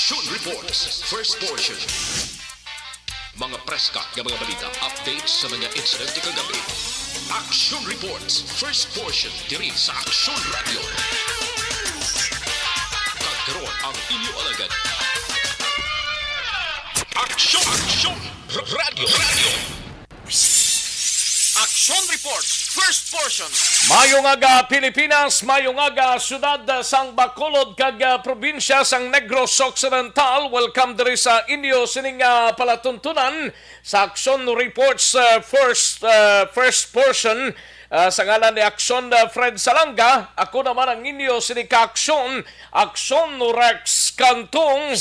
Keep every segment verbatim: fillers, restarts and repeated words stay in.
Action Reports, first portion. Mga preska nga mga balita, updates sa mga insidente kagabi. Action Reports, first portion, diri sa Action Radio. Kag karon ang inyo alagad. Action! Action! R-, Radio! Radio! Action Report, first portion. Mayong aga, Pilipinas. Mayong aga, syudad, ah, sang Bacolod kag, ah, probinsya sang Negros Occidental. Welcome diri sa inyo sining, ah, palatuntunan sa Action Reports, ah, first, ah, first portion, ah, sa ngalan ni Action, ah, Fred Salanga. Ako naman ang inyo sini ka-aksyon, Aksyon Rex Cantong.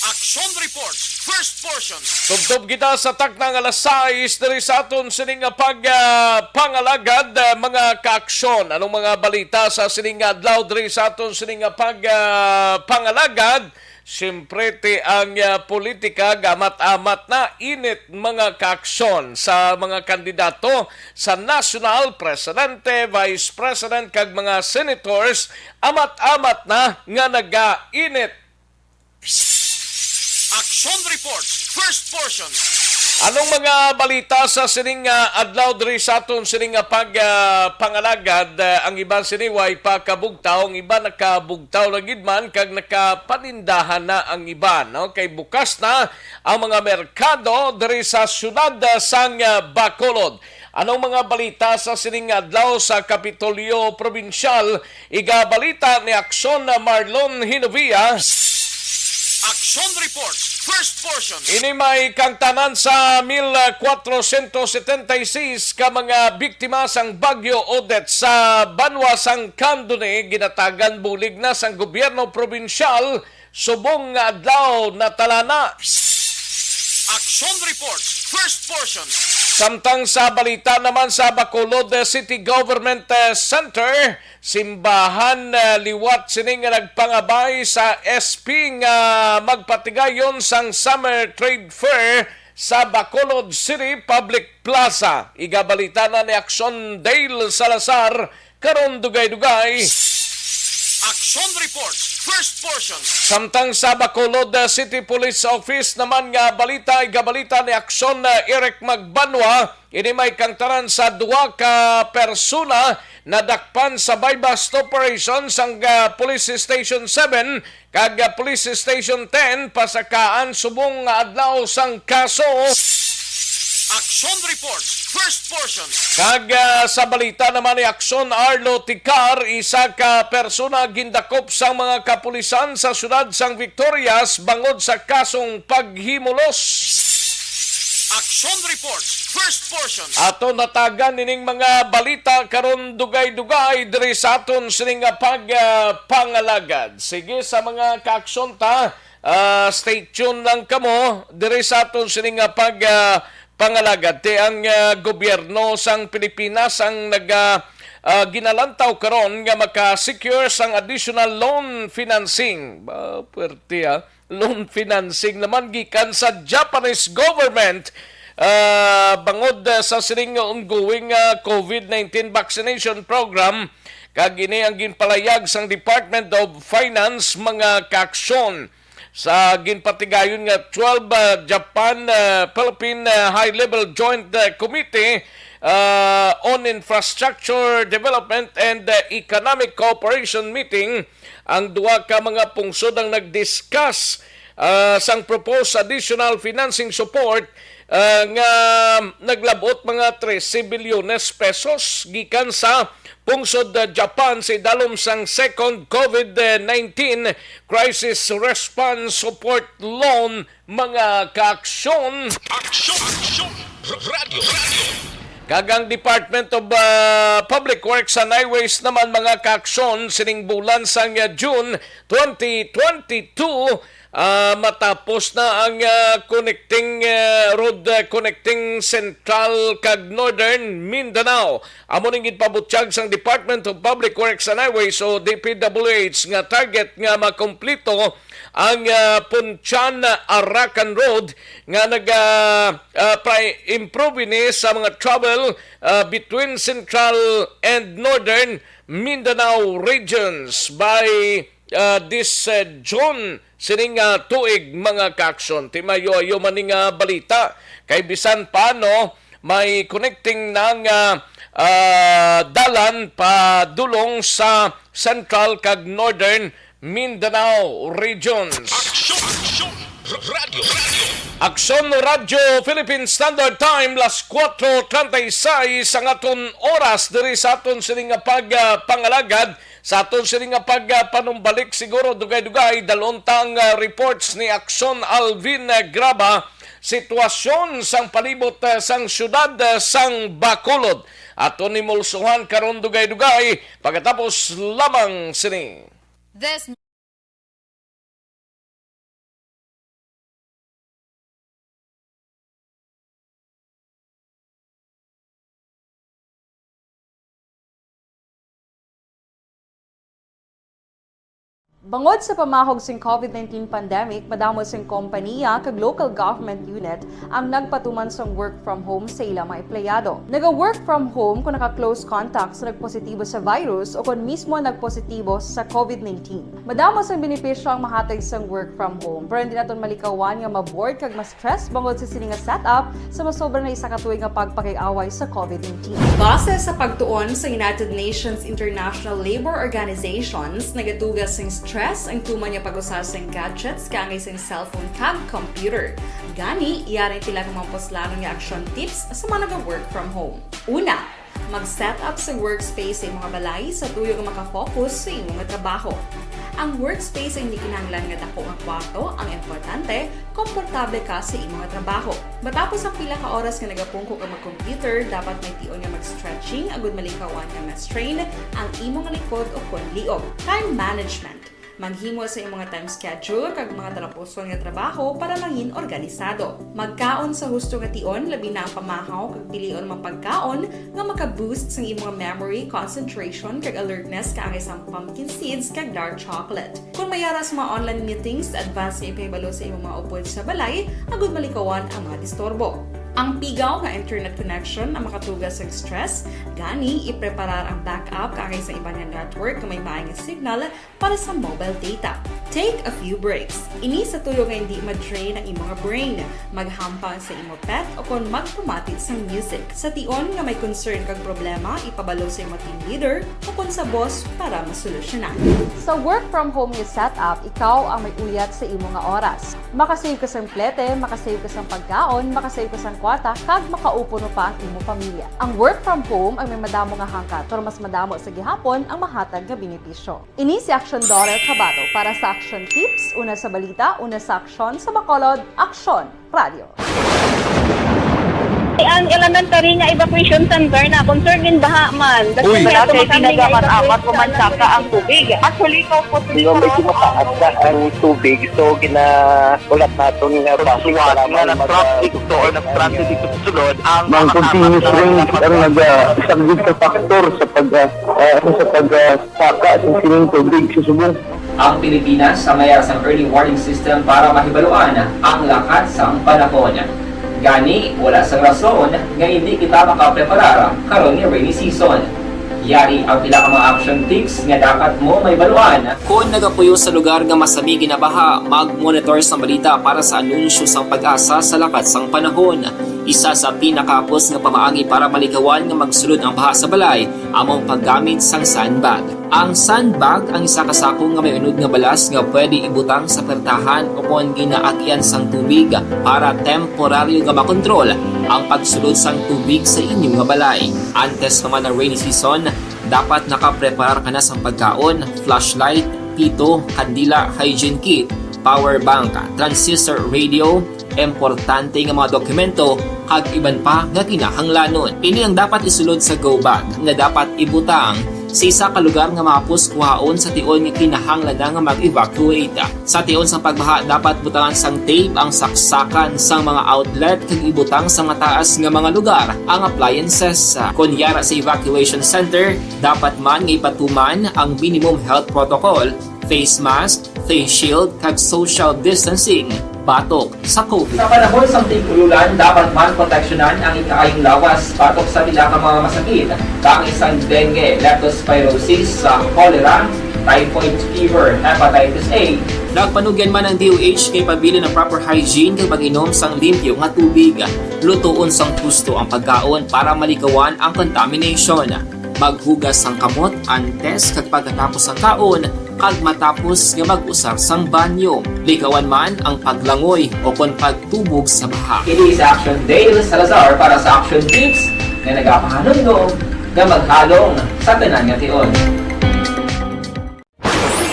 Action Report, first portion. Tubtob kita sa takna nga alas sais diri sa aton sining nga pag, ah, pangalagad, ah, mga kaaksyon. Anong mga balita sa sining nga adlaw diri sa aton sining nga pag, ah, pangalagad? Siyempre, ti ang, ah, politika, gamat-amat na init mga kaaksyon sa mga kandidato sa national, presidente, vice president, kag mga senators, amat-amat na nga nagainit. Action Report, first portion. Anong mga balita sa sining nga adlaw diri sa aton sining nga pag, ah, pangalagad? Ah, ang iban sini way pa kabugtaw, ang iban nakabugtaw na gid man kag nakapanindahan na ang iban, no? Kay bukas na ang mga merkado diri sa siyudad, ah, sang, ah, Bacolod. Anong mga balita sa sining adlaw sa Kapitolyo Probinsyal? Igabalita ni Aksyon Marlon Hinovia. Action Report, first portion. Ini may kangtanan sa mil kwatrocientos setenta y seis ka mga biktima sang Bagyo Odette sa banwa sang Candoni ginatagan bulig na sang gobyerno probinsyal subong nga adlaw na talana. Action Report, first portion. Samtang sa balita naman sa Bacolod, eh, City Government, eh, Center, simbahan, eh, liwat sini nga nagpangabay sa S P nga magpatigayon sang Summer Trade Fair sa Bacolod City Public Plaza. Igabalita na ni Action Dale Salazar karon dugay-dugay. Action Report, first portion. Samtang sa Bacolod, uh, City Police Office naman nga balita, igabalita ni Action, uh, Eric Magbanwa, ini may kangtanan sa duha ka persona nadakpan sa buy-bust operation sang, uh, Police Station seven kag, ah, Police Station ten pasakaan subong nga adlaw sang kaso. Action Report, first portion. Kag, ah, sa balita naman ni Action Arlo Ticar, isa ka persona gindakop sang mga kapulisan sa siyudad sang Victorias bangod sa kasong paghimulos. Action Report, first portion. Ato natagan ining mga balita karon dugay-dugay diri sa aton sining nga pag, ah, pangalagad. Sige, sa mga kaaksyon ta, ah, stay tuned lang kamo diri sa aton sining nga pag, ah, pangalagad. Ti ang, ah, gobyerno sang Pilipinas ang nag, ah, ah, ginalantaw karon nga maka-secure sang additional loan financing. Ba, puwerte, ah. Loan financing naman gikan sa Japanese government, ah, bangod, ah, sa sining ongoing, ah, covid nineteen vaccination program, kag ini ang ginpalayag sang Department of Finance, mga kaaksyon, sa ginpatigayon nga twelve, ah, Japan, ah, Philippine, ah, High-Level Joint, ah, Committee, ah, on Infrastructure Development and, ah, Economic Cooperation meeting. Ang duha ka mga pungsod ang nag-discuss, ah, sang proposed additional financing support, ah, nga naglabot mga trese bilyones pesos gikan sa pungsod, ah, Japan sa idalom sang second covid nineteen Crisis Response Support Loan, mga kaaksyon. Aksyon! Aksyon! R-, Radyo! Radyo! Kag ang Department of, ah, Public Works and Highways naman, mga kaaksyon, sining bulan sang, ah, June twenty twenty-two, ah, matapos na ang, ah, connecting, ah, road, ah, connecting Central kag Northern Mindanao. Amo ning ginpabutyag sang Department of Public Works and Highways o D P W H nga target nga makumpleto ang, ah, Punchan Arakan Road nga nag, ah, ah, pa-improve ini sa mga travel, ah, between Central and Northern Mindanao regions by, ah, this, ah, June sining, ah, tuig, mga ka-aksyon. Timayo-ayo man ni nga balita, kay bisan paano may connecting na nga, ah, dalan padulong sa Central kag Northern Mindanao regions. Aksyon! Aksyon! Radyo! Radyo! Aksyon Radyo Philippine Standard Time, las kuwatro treinta y seis ang aton oras diri sa aton sini nga pag, ah, pangalagad, sa aton sini nga pag, ah, panumbalik. Siguro dugay-dugay dalon ta ang, ah, reports ni Aksyon Alvin, ah, Graba, sitwasyon sang palibot, ah, sang siyudad, ah, sang Bacolod. Aton ni mulsuhan karon dugay-dugay pagkatapos lamang sini. This Bangod sa pamahog sing covid nineteen pandemic, madamo sing kompaniya kag local government unit ang nagpatuman sang work from home sa ila mga empleyado. Naga-work from home kung naka-close contact sa nagpositibo sa virus o kon mismo nagpositibo sa covid nineteen. Madamo sang benepisyo ang mahatag sang work from home, pero hindi naton malikawan nga ma-bored kag ma-stress bangod sa sini nga setup sa masobra na isa ka tuig nga pagpakig-away sa covid nineteen. Base sa pagtuon sa United Nations International Labour Organizations, nagatuga sing stress ang tuman nga pag-usa sing gadgets kaangay sing cellphone kag computer. Gani, yari ang pila ka mga puslanon nga action tips sa mga naga-work from home. Una, mag-set up sa workspace sa imong balay sa tuyo nga makafocus sa imong trabaho. Ang workspace ay hindi kinahanglan nga dako nga kwarto, ang importante, komportable ka sa imong trabaho. Matapos ang pila ka oras nga nagapungko ka mag-computer, dapat may tion nga mag-stretching agud malikawan nga ma-strain ang imong likod o kon liog. Time management. Maghimo sa imong time schedule kag mga talapuson nga trabaho para mangin organisado. Magkaon sa husto nga tion, labi na ang pamahaw kag pilion mga pagkaon nga maka-boost sang imong memory, concentration, kag alertness kaangay sang pumpkin seeds kag dark chocolate. Kung may ara sa mga online meetings, advance nga ipahibalo sa imong mga upod sa balay agud malikawan ang mga disturbo. Ang pigaw nga internet connection ang makatuga sang stress, gani ipreparar ang backup kaangay sa iban nga network nga may maay nga signal para sa mobile data. Take a few breaks. Ini sa tuyo nga hindi ma-drain ang imong brain. Maghampang sa imo pet o kon magpamati sang music. Sa tion nga may concern kag problema, ipabalo sa imo team leader o kon sa boss para masolusyonan. Sa work from home nga setup, ikaw ang may uyat sa imo nga oras. Makasave ka sang plete, makasave ka sang pagkaon, makasave ka sang kwarta, kag makaupo pa ang imo pamilya. Ang work from home ang may madamo nga hangkat, pero mas madamo sa gihapon ang mahatag nga benepisyo. Ini si Action Dorel Cabato para sa Action Tips, una sa balita, una sa aksyon, sa Bacolod, Aksyon Radio. Ang elementary nga evacuation center na concerned in baha man. Uy. Wala kay tinaga man amat o mansaka ang tubig. Actually, ikaw po, di ba, may tumataas na ang tubig, so ginahulat naton nga traffic nga nag-traffic to or nag-transit dito sa sulod ang mga continuous rain ang naga-, isa gid ka factor sa pag, ah, ah, sa pag, ah, saka sa sining tubig sa subong. Ang Pilipinas, sa mayar sang early warning system para mahibaluan ang lakat sang panahon. Gani, wala sang rason nga hindi kita makapreparar karon nga rainy season. Yari ang pila ka mga action tips nga dapat mo mahibaluan. Kon nagapuyo sa lugar nga masami ginabaha, mag-monitor sang balita para sa anunsyo sang PAGASA sa lakat sang panahon. Isa sa pinakahapos nga pamaagi para malikawan nga magsulod ang baha sa balay amo ang paggamit sang sandbag. Ang sandbag ang isa ka sako nga may unod nga balas nga pwede ibutang sa pertahan o kon ginaagian sang tubig para temporaryo nga makontrol ang pagsulod sang tubig sa inyo nga balay. Antes pa man ang rainy season, dapat nakapreparar ka na sang pagkaon, flashlight, pito, kandila, hygiene kit, power bank, transistor radio, importante nga mga dokumento, kag iban pa nga kinahanglanon. Ini ang dapat isulod sa go bag nga dapat ibutang sa isa ka lugar nga mahapos kuhaon sa tion nga kinahanglan na nga mag-evacuate. Sa tion sang pagbaha, dapat butangan sang tape ang saksakan sang mga outlet kag ibutang sa mataas nga mga lugar ang appliances. Kon yara sa evacuation center, dapat man nga ipatuman ang minimum health protocol, face mask, face shield, kag social distancing batok sa covid. Sa panahon sang tig-ululan, dapat man proteksyonan ang ikaayong lawas batok sa pila ka mga masakit, kaangay sang dengue, leptospirosis, sa cholera, typhoid fever, hepatitis A. Nagpanugyan man ang D O H nga ipabilin ang proper hygiene kag pag-inom sang limpyo nga tubig. Lutoon sang husto ang pagkaon para malikawan ang contamination. Maghugas sang kamot antes kag pagkatapos sang kaon, kag matapos nga mag-usar sang banyo. Likawan man ang paglangoy o kon pagtubog sa baha. Ini si Action Dale Salazar para sa Action Tips nga nagapahanumdom nga maghalong sa tanan nga tion.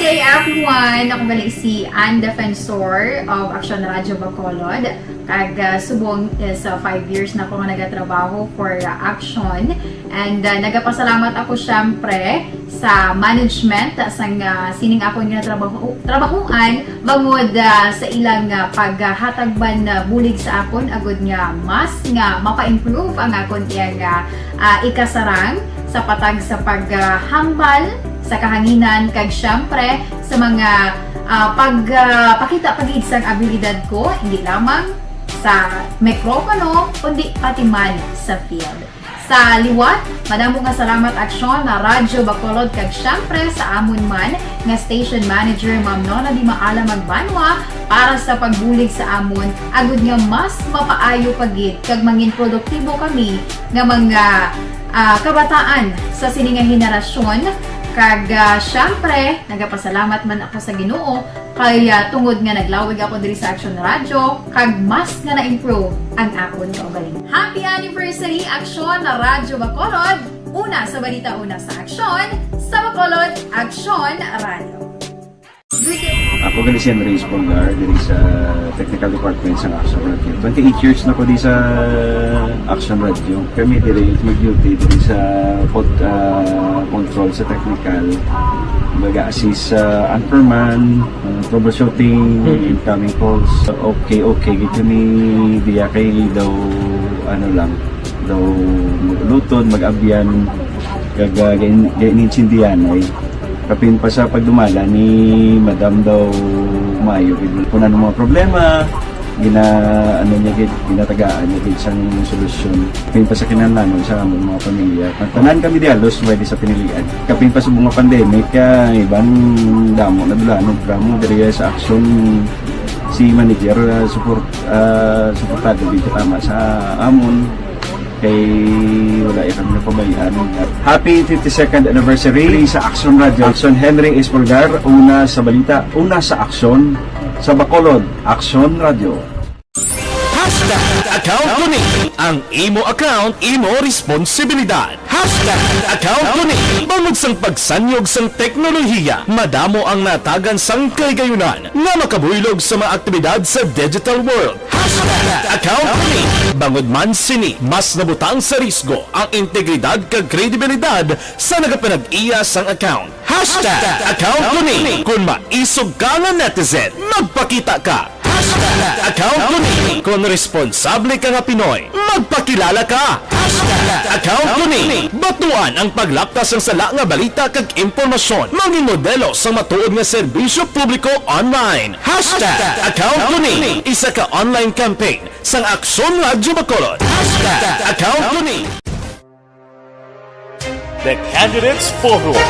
Good day, everyone! Ako gali si Ann Defensor of Action Radio Bacolod. Kag, ah, subong is, ah, five years na ako nga nagatrabaho for, ah, Action. And, ah, nagapasalamat ako, syempre, sa management sang, ah, sining akon nga trabaho, trabahuan, bangod, ah, sa ilang, ah, paghatag man, ah, bulig sa akon, agud nga mas nga mapa-improve ang akon iyang, ah, ah, ikasarang sa patag sa paghambal sa kahanginan, kag syempre sa mga, ah, pag, ah, pakita pa gid sang abilidad ko, hindi lamang sa mikropono, kundi pati man sa field. Sa liwat, madamo nga salamat, Aksyon, na Radyo Bacolod, kag syempre sa amon man nga station manager, Ma'am Nona Di Maala Magbanwa, para sa pagbulig sa amon, agud nga mas mapaayo pa gid kag mangin produktibo kami nga mga, ah, kabataan sa sini nga henerasyon. Kag, ah, syempre, nagapasalamat man ako sa Ginoo kay, ah, tungod nga naglawig ako diri sa Action Radio, kag mas nga na-improve ang akon kaugalingon. Happy anniversary, Aksyon na Radyo Bacolod! Una sa balita, una sa aksyon, sa Bacolod, Aksyon Radio. Good day. Ako gali si Henry Espolgar, diri sa Technical Department sa Action Radio. Twenty-eight years na ko di sa Action Radio. Kami diri mag-duty diri sa pod-, ah, control sa technical. Mag-assist sa anchorman, ah, troubleshooting, Mm. incoming calls. Okay, okay, gid kami diya kay daw, ano lang, daw mag-ulutod, mag-abyan, kag, ah, gain-, gain-, insindihan ay. Kapin pa sa pagdumala ni Madam daw maayo gid. Kung ano mga problema, gina-, ano niya gid, ginatagaan niya gid sang solusyon. Kapin pa sa kinahanglanon sa among mga pamilya. Ang tanan kami di halos may di sa pinilian. Kapin pa sa mga pandemic, ah, iban damo na dula, no, drama diri sa aksyon si manager, ah, support, ah, suportado gid tama sa amon. Kay wala ya kami napabayaan. Happy fifty-second anniversary sa Action Radio. Action Henry Espolgar, una sa balita, una sa aksyon, sa Bacolod, Action Radio. Hashtag account ko ni. Ang imo account, imo responsibilidad. Hashtag account ko ni. Bangod sang pagsanyog sang teknolohiya, madamo ang natagan sang kahigayunan nga makabuylog sa mga aktibidad sa digital world. Hashtag account ko ni. Bangod man sini, mas nabutang sa risgo ang integridad kag kredibilidad sa nagapanag-iya sang account. Hashtag account ko ni. Kon maisog ka nga netizen, magpakita ka. Hashtag account ko ni. Kon responsable ka nga Pinoy, magpakilala ka. Hashtag account ko ni. Batuan ang paglapkas sang sala nga balita kag impormasyon. Mangin modelo sang matuod nga serbisyo publiko online. Hashtag account ko ni. Isa ka online campaign sang Aksyon Radyo Bacolod. Hashtag account ko ni. The Candidates Forum.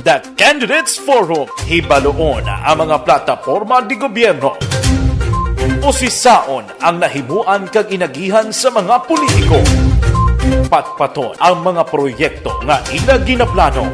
The Candidates Forum. Hibaloon ang mga plataporma di gobyerno. Usisaon ang nahimuan kag inagihan sa mga politiko. Patpaton ang mga proyekto nga ila ginaplano.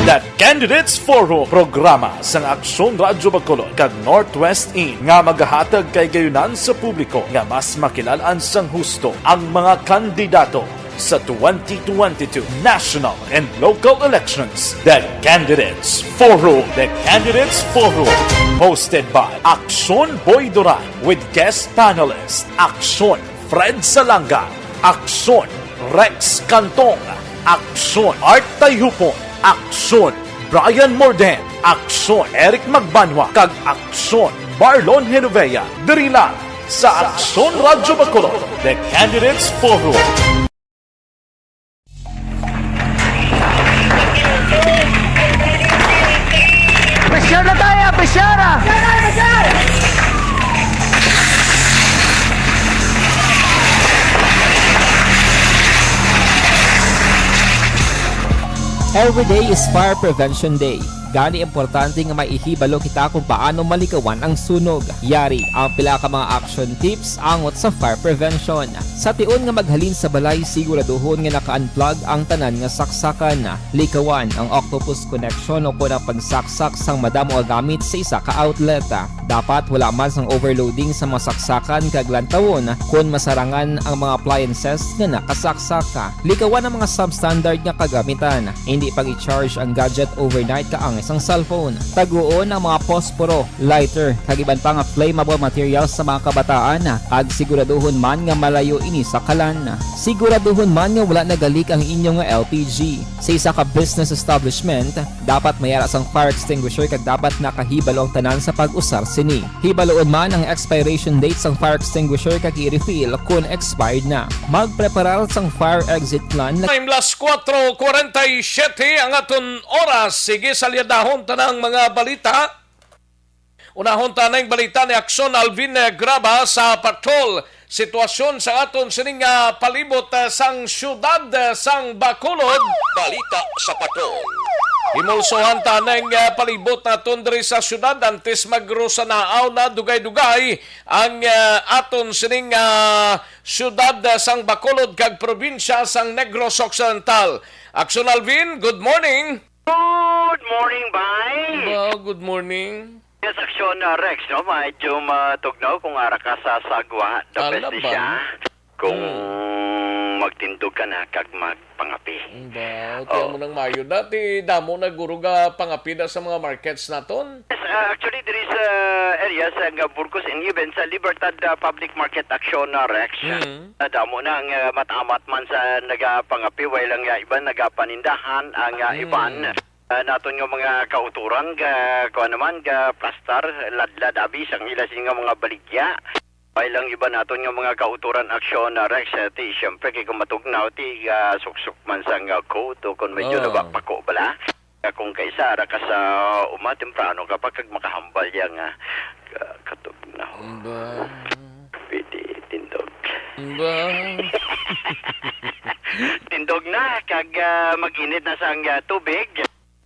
The Candidates Forum, programa sang Aksyon Radyo Bacolod kag Northwest In nga magahatag kahigayunan sa publiko nga mas makilal-an sang husto ang mga kandidato sa twenty twenty-two national and local elections. The Candidates Forum. The Candidates Forum, hosted by Aksyon Boy Duran with guest panelist Aksyon Fred Salanga, Aksyon Rex Cantong, Aksyon Art Tayhupon, Aksyon Brian Morden, Aksyon Eric Magbanwa, kag Aksyon Marlon Genovea. Diri lang sa Aksyon Radyo Bacolod, The Candidates Forum. Pressure na tayo, pressure! Every day is Fire Prevention Day. Gani, importante nga may ihibalo kita kung paano malikawan ang sunog. Yari ang pila ka mga action tips angot sa fire prevention. Sa tion nga maghalin sa balay, siguraduhon nga naka-unplug ang tanan nga saksakan. Likawan ang octopus connection o kon ang pagsaksak sang madamo nga gamit sa isa ka outlet. Dapat wala man sang overloading sa mga saksakan kag lantawon kon masarangan ang mga appliances nga nakasaksak. Likawan ang mga substandard nga kagamitan. Hindi pag-i-charge ang gadget overnight kaangay sang cellphone. Taguon ang mga posporo, lighter, kag iban pa nga flammable materials sa mga kabataan, kag siguraduhon man nga malayo ini sa kalan. Siguraduhon man nga wala nagalik ang inyo nga L P G. Sa isa ka business establishment, dapat may ara sang fire extinguisher kag dapat nakahibalo ang tanan sa pag-usar sini. Hibaloon man ang expiration date sang fire extinguisher kag i-refill kon expired na. Magpreparar sang fire exit plan. Time, las cuatro cuarenta y siete ang aton oras. Sige, salyadahon ta na ang mga balita. Unahon ta na ang balita ni Aksyon Alvin Graba sa patrol. Sitwasyon sa aton sining, ah, palibot, ah, sang siyudad, ah, sang Bacolod. Balita sa patrol. Himulsohan ta na ang, ah, palibot naton diri sa siyudad antes magrusanaaw na dugay-dugay ang, ah, aton sining, ah, siyudad, ah, sang Bacolod kag probinsya sang Negros Occidental. Aksyon Alvin, good morning. Good morning, Bay. Ba, good morning. Yes, Aksyon, uh, Rex, no? Medyo matugnaw kung ara ka sa sagwa. The best ni siya. Kung magtindog ka na kag magpangapi. Ba, kaya mo nang mayo. Dati, damo na guro ga pangapi na sa mga markets naton. Yes, uh, actually, there is, uh, areas, uh, nga Burgos and even sa Libertad, uh, Public Market, Aksyon, uh, Rex. Mm. Uh, damo na ang, uh, matamat man sa nagapangapi, way lang nga iban nagapanindahan, ang, uh, iban. Ah, naton nga mga kautoran, ga, kuwan naman, ga plastar, ladlad, abi, sang ila sini nga mga baligya. May lang iba naton nga mga kautoran aksyon na Rex, eh, ti, siyempre, kay kung matugnaw, ti, ah, suksok man sang, ah, coat o kung medyo nabapako bala. Ah, kung kaisa, ara ka sa uma, temprano ka pa, kag makahambal ya nga, ah, katugnaw. Ba? Pwede, tindog. Ba? Tindog na, kag, ah, mag-init na sang, ah, tubig.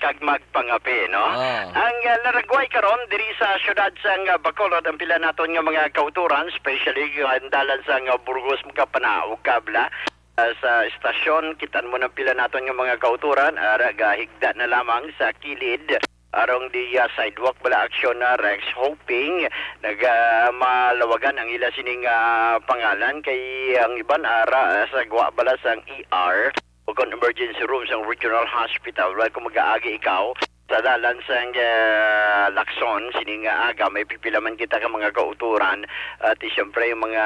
Kag magpangapi, no? Ah. Ang, ah, naragway karon diri sa siyudad sang, ah, Bacolod, ang pila naton nga mga kautoran, especially ang dalan sang, ah, Burgos, magkapanaog kabla, ah, sa estasyon, kitan mo ng pila naton nga mga kautoran, ara, gahigda na lamang sa kilid, arong di, ah, sidewalk, bala aksyon na Rex, hoping, nag, ah, malawagan ang ila sining, ah, pangalan, kay ang iban, ara, ah, sa gwa bala sang E R. O kon emergency room sang regional hospital. Well, kung mag-aagi ikaw sa dalan sang, eh, Lacson, sini nga aga, may pipila man kita ka mga kauturan. At, eh, siyempre, yung mga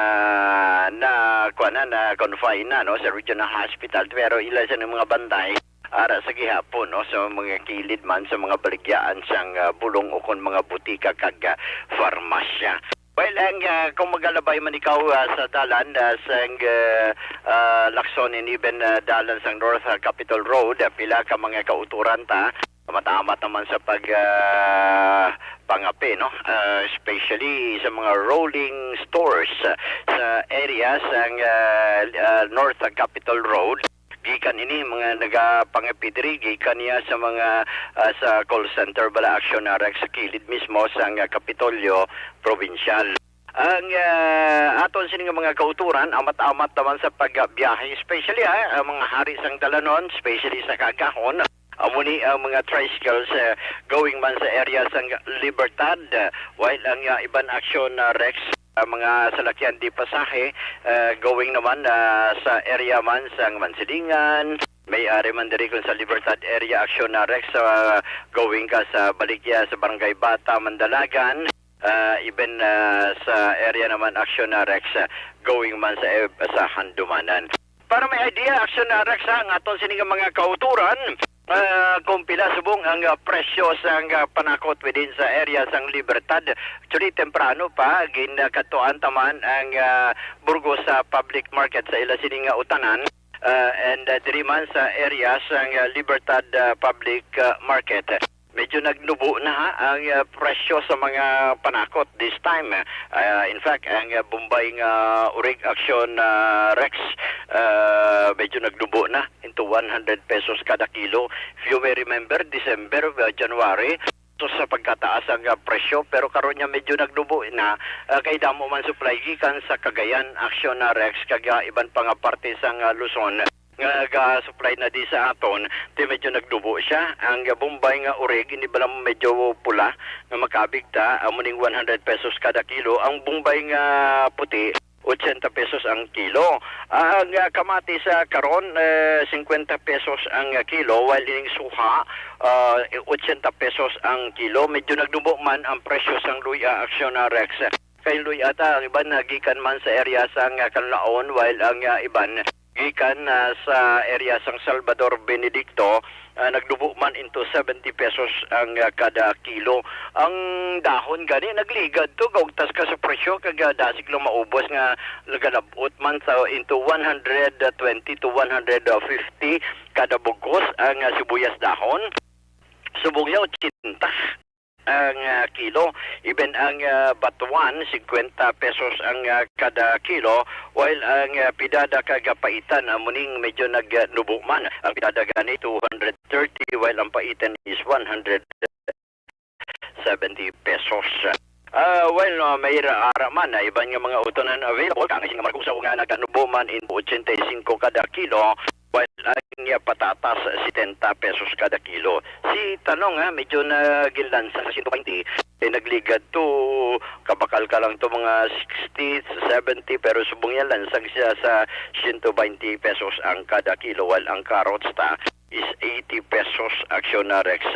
na, kuwan na, na confine na, no, sa regional hospital. Pero ila sa mga bantay, ara sa gihapon, no, sa mga kilid man, sa mga baligyaan sang, ah, bulong o kon mga butika kag, ah, farmasya. Well, ang, ah, kung magalabay man ikaw, ah, sa dalan, ah, sang, ah, ah, Lacson and even, ah, dalan sang North, ah, Capitol Road, ah, pila ka mga kauturan ta, matamat naman sa pag, ah, pangapi, no? Ah, especially sa mga rolling stores, ah, sa area sang, ah, ah, North, ah, Capitol Road. Gikan ini, mga nagapangapi diri, gikan niya sa mga, ah, sa call center bala aksyon na Rex sa kilid mismo sang, ah, Kapitolyo Probinsyal. Ang, ah, aton sini nga mga kauturan, amat-amat naman sa pagbiyahe, especially, ah, ang mga hari sang dalanon, especially sa kaagahon, amo ni ang mga tricycles, ah, going man sa area sang Libertad, ah, while ang, ah, iban aksyon na Rex, ah, mga salakyan di pasahe, ah, going naman, ah, sa area man sang Mansilingan, may ari man diri kun sa Libertad area aksyon na Rex, ah, going ka sa baligya sa Barangay Bata, Mandalagan, ah, even, ah, sa area naman aksyon na Rex, ah, going man sa, eh, sa Handumanan. Para may idea, aksyon na Rex, ha, ang aton sini nga mga kauturan, ah, kung pila subong ang, ah, presyo sang, ah, panakot within sa area sang Libertad. Actually, temprano pa, ginakadtuan ta man ang, ah, Burgos sa public market sa ila sini nga utanan. Ah, and, ah, diri man sa area sang, ah, Libertad, ah, Public, ah, Market. Medyo nagnubo na, ha, ang, ah, presyo sa mga panakot this time. Ah, in fact, ang, ah, Bombay nga urig aksyon, ah, Rex, ah, ah, medyo nagdubo na into one hundred pesos kada kilo. If you may remember, December, ah, January, to sa pagkataas ang, ah, presyo, pero karon niya medyo nagdubo na, ah, kay damo man supply gikan sa Cagayan, Action na Rex, kag, ah, iban pa nga parte sang, ah, Luzon nga ga-supply na di sa aton, ti medyo nagdubo siya. Ang Bombay nga urig, ini bala medyo pula nga makabig ta, amo ning one hundred pesos kada kilo. Ang Bombay nga puti, ochenta pesos ang kilo. Ang, ah, kamatis, ah, karon, eh, singkwenta pesos ang, ah, kilo, while ining suha, ah, ochenta pesos ang kilo. Medyo nagdubo man ang presyo sang luya, Action na Rex. Kay luya ta, ang iban nagikan man sa area sang, ah, Kanlaon, while ang, ah, iban gikan, ah, sa area sang Salvador Benedicto, ah, nagdubo man into seventy pesos ang, ah, kada kilo. Ang dahon gani nagligad to, gaugtas ka sa presyo, kag, ah, dasig lang maubos nga nagalab-ot man sa into one hundred twenty to one hundred fifty kada bugkos ang, ah, sibuyas dahon. Subong niya, ochenta ang, ah, kilo. Even ang, ah, batuan, singkwenta pesos ang, ah, kada kilo, while ang, ah, pidada kag paitan, amo ning medyo nagdubo man. Ang pidada gani, two hundred thirty, while ang paitan is one hundred seventy pesos. Ah, well, no, may ra-, ara man na iban nga mga utonan available, kang sing markusaw nga nagkanubo man in ochenta y cinco kada kilo, while ang, ah, patatas, setenta pesos kada kilo. Si tanong, ha, medyo na ginlansa sa siyento baynte, eh, nagligad to, kabakal ka lang to mga sixty, seventy, pero subong yan, lansag siya sa siyento baynte pesos ang kada kilo, while ang carrots ta is eighty pesos, Action na Rex,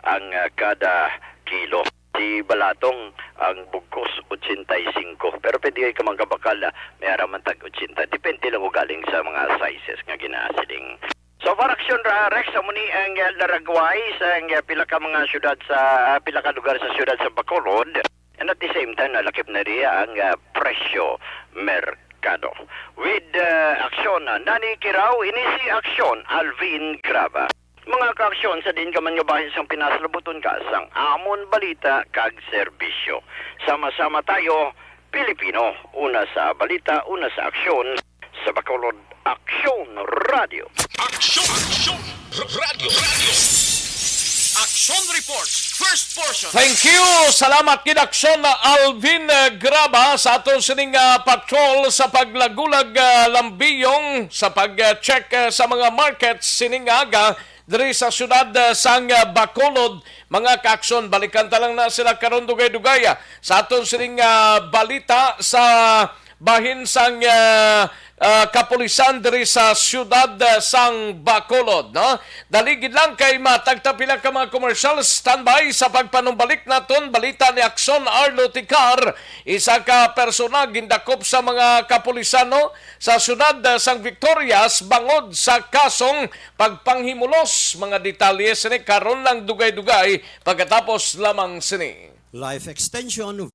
ang, ah, kada kilo. Si balatong, ang bugkos, ochenta y cinco. Pero pwede ka magkabakal, ah, may ara man tag ochenta. Depende lang ugaling sa mga sizes nga ginasiling. So, for Action ra, Rex, amo ni ang, ah, laragway sa, ang, ah, pila ka mga syudad sa, ah, pila ka lugar sa siyudad sa Bacolod. And at the same time, nalakip na riya ang, ah, presyo merkado. With, ah, Action, ah, Nani Kiraw, ini si Action, Alvin Graba. Mga ka-Action, sa diin ka man nga bahin sang Pinas, labuton ka sang amon balita kag serbisyo. Sama-sama tayo, Pilipino. Una sa balita, una sa aksyon, sa Bacolod, Aksyon Radio. Aksyon! Aksyon! R-, Radyo! Radyo! Aksyon Report, first portion. Thank you! Salamat gid, Aksyon na Alvin, eh, Graba, sa aton sining, ah, patrol sa paglagulag, ah, lambiyong, sa pag-check, ah, sa mga markets sining aga diri sa siyudad, ah, sang, ah, Bacolod. Mga ka-Aksyon, balikan ta lang na sila karon dugay-dugay, ah, sa aton sining, ah, balita sa bahin sang, ah, ah, kapulisan diri sa siyudad, ah, sang Bacolod, no? Dali gid lang kay matagta pila ka mga commercial. Standby sa pagpanumbalik naton balita ni Aksyon Arlo Ticar, isa ka persona gindakop sa mga kapulisan, no, sa siyudad, ah, sang Victorias bangod sa kasong pagpanghimulos. Mga detalye sini karon lang dugay-dugay pagkatapos lamang sini. Life extension.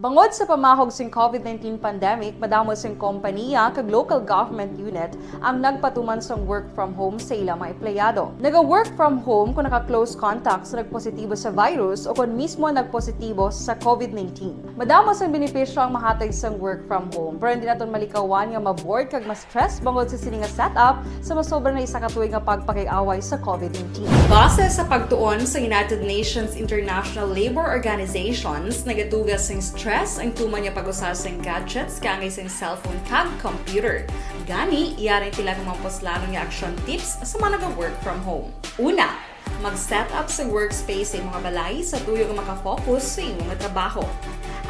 Bangod sa pamahog sing COVID nineteen pandemic, madamo sing kompaniya kag local government unit ang nagpatuman sang work from home sa ila mga empleyado. Naga-work from home kung naka-close contact sa nagpositibo sa virus o kon mismo nagpositibo sa COVID nineteen. Madamo sang benepisyo ang mahatag sang work from home, pero hindi naton malikawan nga ma-bored kag ma-stress bangod sa sini nga setup sa masobra na isa ka tuig nga pagpakig-away sa COVID nineteen. Base sa pagtuon sa United Nations International Labour Organizations, nagatuga sing stress ang tuman nga pag-usa sing gadgets kaangay sing cellphone kag computer. Gani, yari sila nga mga puslanon nga action tips sa mga naga-work from home. Una, mag-set up sa workspace sa imong balay sa tuyo nga makafocus sa imong trabaho.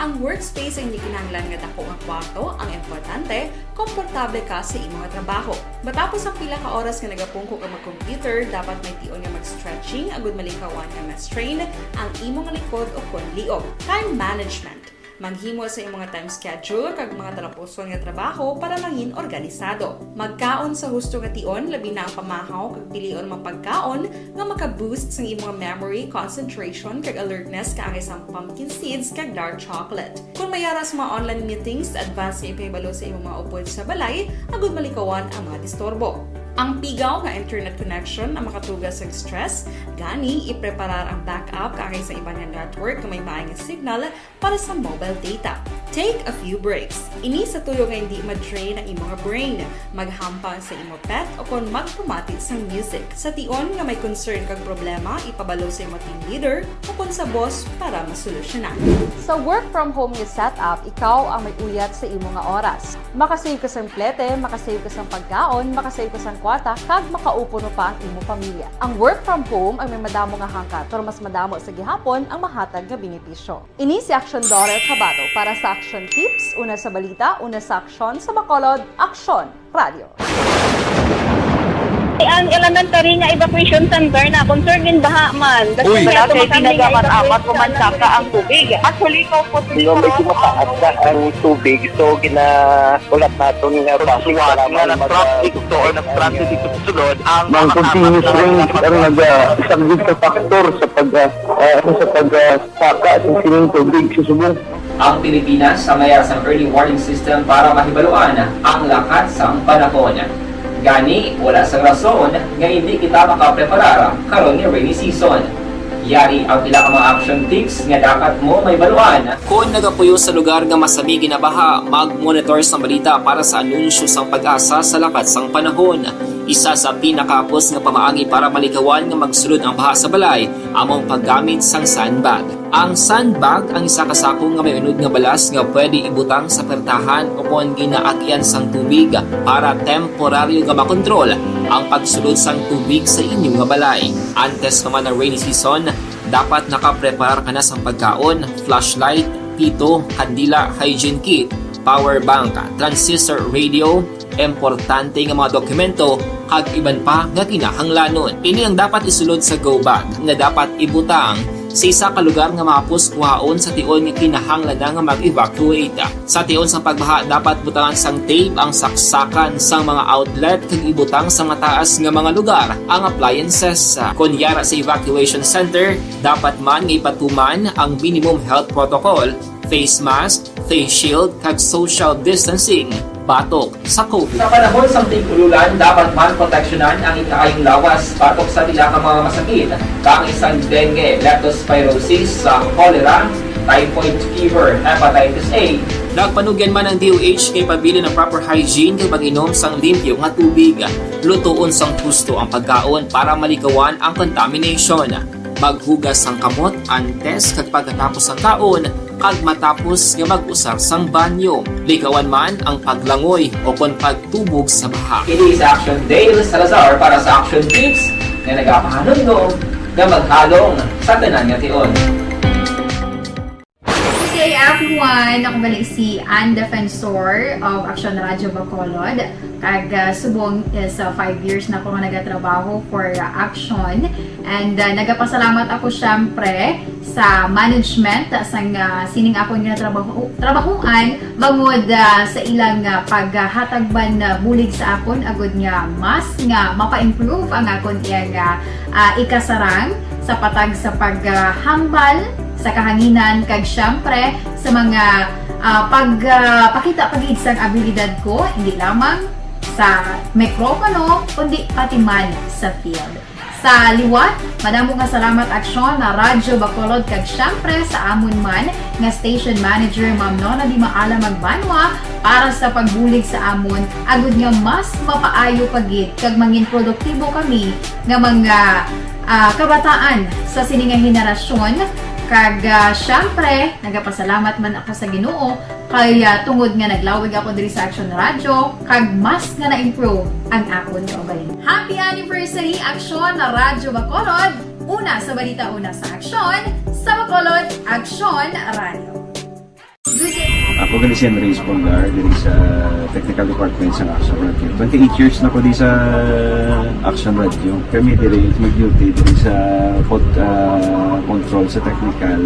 Ang workspace ang hindi kinahanglan nga dako nga kwarto, ang importante, komportable ka sa imong trabaho. Matapos ang pila ka oras nga nagapungko ka mag-computer, dapat may tion nga mag-stretching agud malikawan nga ma-strain ang imong likod o kon liog. Time management. Maghimo sa imong time schedule kag mga talapuson nga trabaho para mangin organisado. Magkaon sa husto nga tion, labi na ang pamahaw kag pilion mga pagkaon nga maka-boost sang imong memory, concentration, kag alertness kaangay sang pumpkin seeds kag dark chocolate. Kon may ara sa mga online meetings, advance nga ipahibalo sa imong mga upod sa balay agud malikawan ang mga disturbo. Ang pigaw nga internet connection ang makatuga sa stress, gani ipreparar ang backup kaangay sa iban nga network nga may maay nga signal para sa mobile data. Take a few breaks. Ini sa tuyo nga hindi ma-drain ang imo nga brain, maghampang sa imo pet o kon magpamati sang music. Sa tion nga may concern kag problema, ipabalo sa imo team leader o kon sa boss para masolusyonan. Sa work from home nga setup, ikaw ang may uyat sa imo nga oras. Makasave ka sang plete, makasave ka sang pagkaon, makasave ka sang kwarta, kag makaupo pa ang imo pamilya. Ang work from home ang may madamo nga hangkat, pero mas madamo sa gihapon ang mahatag nga benepisyo. Ini si Action Daughter Kabato para sa Action Tips, una sa balita, una sa aksyon, sa Bacolod, Aksyon Radio. Ang elementary nga evacuation center na concern in baha man. Uy. Wala kay ginagaman amat, pumansaka ang tubig. Actually, ikaw po, Hindi, medyo mataas na ang tubig. So, ginahulat naton nga base nga kailangan na mag- traffic to or nag-transit ito sulod ang Ang mga continuous apat na rain dapat ang nag-, ah, isang big factor sa pag, ah, ah, sa pag, ah, saka sa sining tubig sa subong. Ang Pilipinas sa mayar sang early warning system para mahibaluan ang lakat sang panahon. Gani, wala sang rason nga hindi kita makapreparar karon nga rainy season. Yari ang pila ka mga action tips nga dapat mo mahibaluan. Kon nagapuyo sa lugar nga masami ginabaha, mag-monitor sang balita para sa anunsyo sang PAGASA sa lakat sang panahon. Isa sa pinakahapos nga pamaagi para malikawan nga magsulod ang baha sa balay amo ang paggamit sang sandbag. Ang sandbag ang isa ka sako nga may unod nga balas nga pwede ibutang sa pertahan o kon ginaagyan sang tubig para temporaryo nga makontrol ang pagsulod sang tubig sa inyo nga balay. Antes pa man ang rainy season, dapat nakapreparar ka na sang pagkaon, flashlight, pito, kandila, hygiene kit, power bank, transistor radio, importante nga mga dokumento, kag iban pa nga kinahanglanon. Ini ang dapat isulod sa go bag nga dapat ibutang sa isa ka lugar nga mahapos kuhaon sa tion nga kinahanglan na nga mag-evacuate. Sa tion sang pagbaha, dapat butangan sang tape ang saksakan sang mga outlet kag ibutang sa mataas nga mga lugar ang appliances. Kon yara sa evacuation center, dapat man nga ipatuman ang minimum health protocol, face mask, face shield, kag social distancing batok sa COVID. Sa panahon sang tig-ululan, dapat man proteksyonan ang ikaayong lawas batok sa pila ka mga masakit, kaangay sang dengue, leptospirosis, sa cholera, typhoid fever, hepatitis A. Nagpanugyan man ang D O H nga ipabilin ang proper hygiene kag pag-inom sang limpyo nga tubig. Lutoon sang husto ang pagkaon para malikawan ang contamination. Maghugas sang kamot antes kag pagkatapos sang kaon, kag matapos nga mag-usar sang banyo. Likawan man ang paglangoy o kon pagtubog sa baha. Ini sa Action Dale Salazar para sa Action Tips nga nagapahanumdom nga maghalong sa tanan nga tion. Good day, everyone! Ako gali si Ann Defensor of Action Radio Bacolod. Kag, ah, subong is, ah, five years na ako nga nagatrabaho for, ah, Action. And, ah, nagapasalamat ako, syempre, sa management, ah, sang, ah, sining akon nga trabaho, trabahoan, bangod, ah, sa ilang, ah, paghatag man, ah, bulig sa akon, agud nga mas nga mapa-improve ang akon iya nga, ah, ikasarang sa patag sa paghambal sa kahanginan, kag, syempre, sa mga, ah, pag, ah, pakita pa gid sang abilidad ko, hindi lamang sa mikropono, kundi pati man sa field. Sa liwat, madamo nga salamat, Aksyon na Radyo Bacolod, kag syempre sa amon man nga station manager, Ma'am Nona Di Maala Magbanwa, para sa pagbulig sa amon, agud nga mas mapaayo pa gid kag mangin produktibo kami nga mga, ah, kabataan sa sini nga henerasyon. Kag, ah, syempre, nagapasalamat man ako sa Ginoo kay, ah, tungod nga naglawig ako diri sa Action Radio, kag mas nga na-improve ang akon kaugalingon. Happy anniversary, Action na Radyo Bacolod! Una sa balita, una sa aksyon, sa Bacolod, Action Radio. Good day. Ako gali si Andres Polgar, diri sa technical department sa Action Radio. Twenty-eight years na ko di sa Action Radio. Kami diri mag-duty diri sa pod-, ah, control sa technical.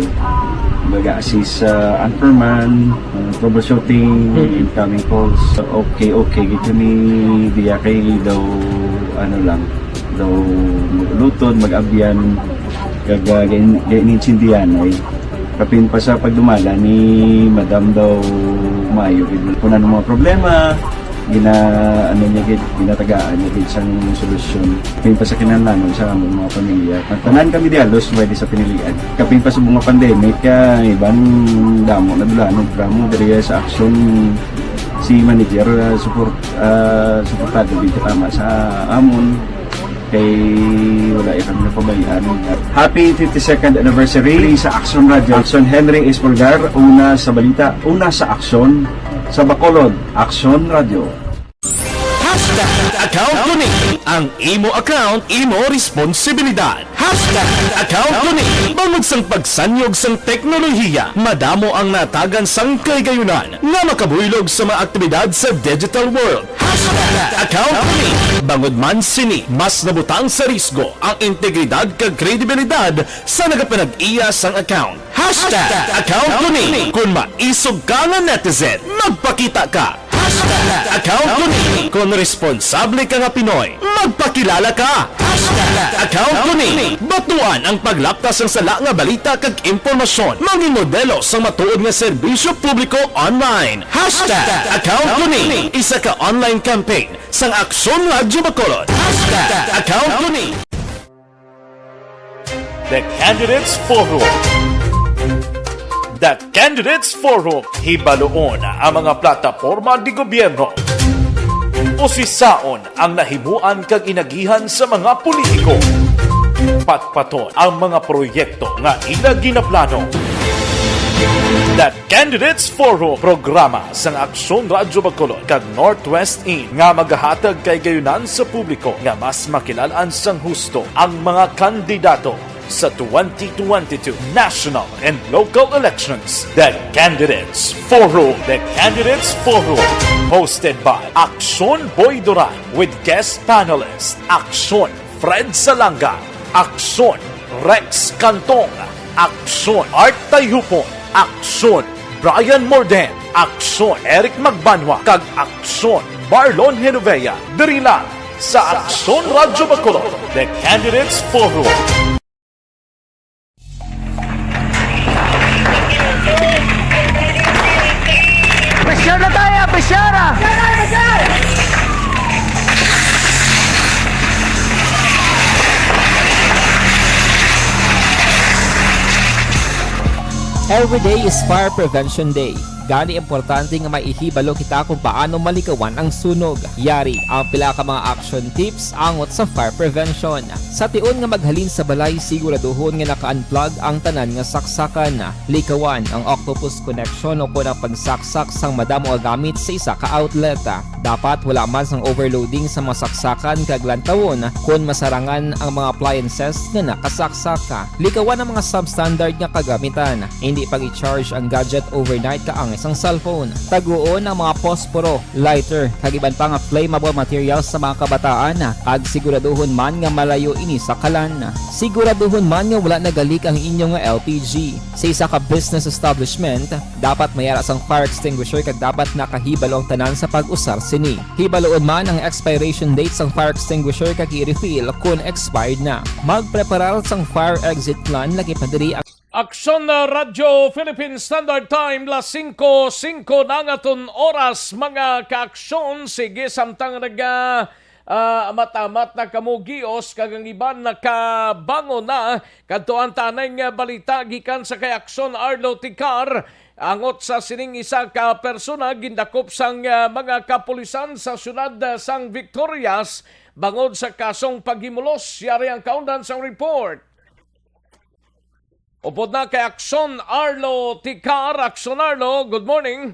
Baga assist sa anchorman, ah, troubleshooting, incoming calls. Okay, okay gid kami diya kay daw, ano lang, daw maglutod, mag-abyan, kag, ah, gain-, gain-, intindihan ay kapin pa sa pagdumala ni Madam daw maayo gid. Kung ano mga problema, Gina-, ano niya gid, ginatagaan niya gid sang solusyon. Kapin pa sa kinahanglanon sa among mga pamilya. Tanan kami di halos pwede sa pinilian. Kapin pa sa mga pandemic, ah, iban damo na dulanon, programa diri sa Aksyon, si manager, ah, support, ah, suportado gid katama sa amon. Kay wala ya kami napabayaan. Happy fifty-second anniversary sa Aksyon Radio. Aksyon Henry Espolgar, una sa balita, una sa aksyon, sa Bacolod, Aksyon Radio. Hashtag account ko ni. Ang imo account, imo responsibilidad. Hashtag account ko ni. Bangod sang pagsanyog sang teknolohiya, madamo ang natagan sang kahigayunan nga makabuylog sa mga aktibidad sa digital world. Hashtag account ko ni. Bangod man sini, mas nabutang sa risgo ang integridad kag kredibilidad sa nagapanag-iya sang account. Hashtag account ko ni. Kung maisog ka nga netizen, magpakita ka. Hashtag account ko ni. Kung responsable ka nga Pinoy, magpakilala ka. Hashtag account ko ni. Batuan ang paglapta sang sala nga balita kag impormasyon. Mangin modelo sang matuod nga serbisyo publiko online. Hashtag account ko ni. Isa ka online campaign sang Aksyon Radyo Bacolod. Hashtag account ko ni. The Candidates Forum. The Candidates Forum. Hibaloon ang mga plataporma di gobyerno. Usisaon ang nahimuan kag inagihan sa mga politiko. Patpaton ang mga proyekto nga ila ginaplano. The Candidates Forum, programa sang Aksyon Radyo Bacolod kag Northwest In nga magahatag kahigayunan sa publiko nga mas makilal-an sang husto ang mga kandidato sa twenty twenty-two national and local elections. The Candidates Forum. The Candidates Forum, hosted by Aksyon Boy Duran with guest panelist Aksyon Fred Salanga, Aksyon Rex Cantong, Aksyon Art Tayhupon, Aksyon Brian Morden, Aksyon Eric Magbanwa, kag Aksyon Marlon Genovea, diri lang sa Aksyon Radyo Bacolod, The Candidates Forum. Pressure na tayo, pressure! Every day is Fire Prevention Day. Gani, importante nga maihibalo kita kung paano malikawan ang sunog. Yari ang pila ka mga action tips angot sa fire prevention. Sa tion nga maghalin sa balay, siguraduhon nga naka-unplug ang tanan nga saksakan. Likawan ang octopus connection o kon ang pagsaksak sang madamo nga gamit sa isa ka outlet. Dapat wala man sang overloading sa mga saksakan kag lantawon kon masarangan ang mga appliances nga nakasaksak. Likawan ang mga substandard nga kagamitan. Indi pag-i-charge ang gadget overnight kaangay sang cellphone. Taguon ang mga posporo, lighter, kag iban pa nga flammable materials sa mga kabataan, kag siguraduhon man nga malayo ini sa kalan. Siguraduhon man nga wala nagalik ang inyo nga L P G. Sa isa ka business establishment, dapat may ara sang fire extinguisher kag dapat nakahibalo ang tanan sa pag-usar sini. Hibaloon man ang expiration date sang fire extinguisher kag i-refill kon expired na. Magpreparar sang fire exit plan, lakip na diri ang Aksyon na Radyo Philippine Standard Time, las singko singko na ang aton oras, mga kaaksyon. Sige, samtang naga, ah, amat-amat na kamo gios, kag ang iban nakabangon na, kadtuan ta anay nga balita gikan sa kay Aksyon Arlo Ticar. Angot sa sining isa ka persona, gindakop sang, ah, mga kapulisan sa siyudad, ah, sang Victorias bangod sa kasong paghimulos. Yari ang kaundan sang report. Upod na kay Aksyon Arlo Ticar. Aksyon Arlo, good morning.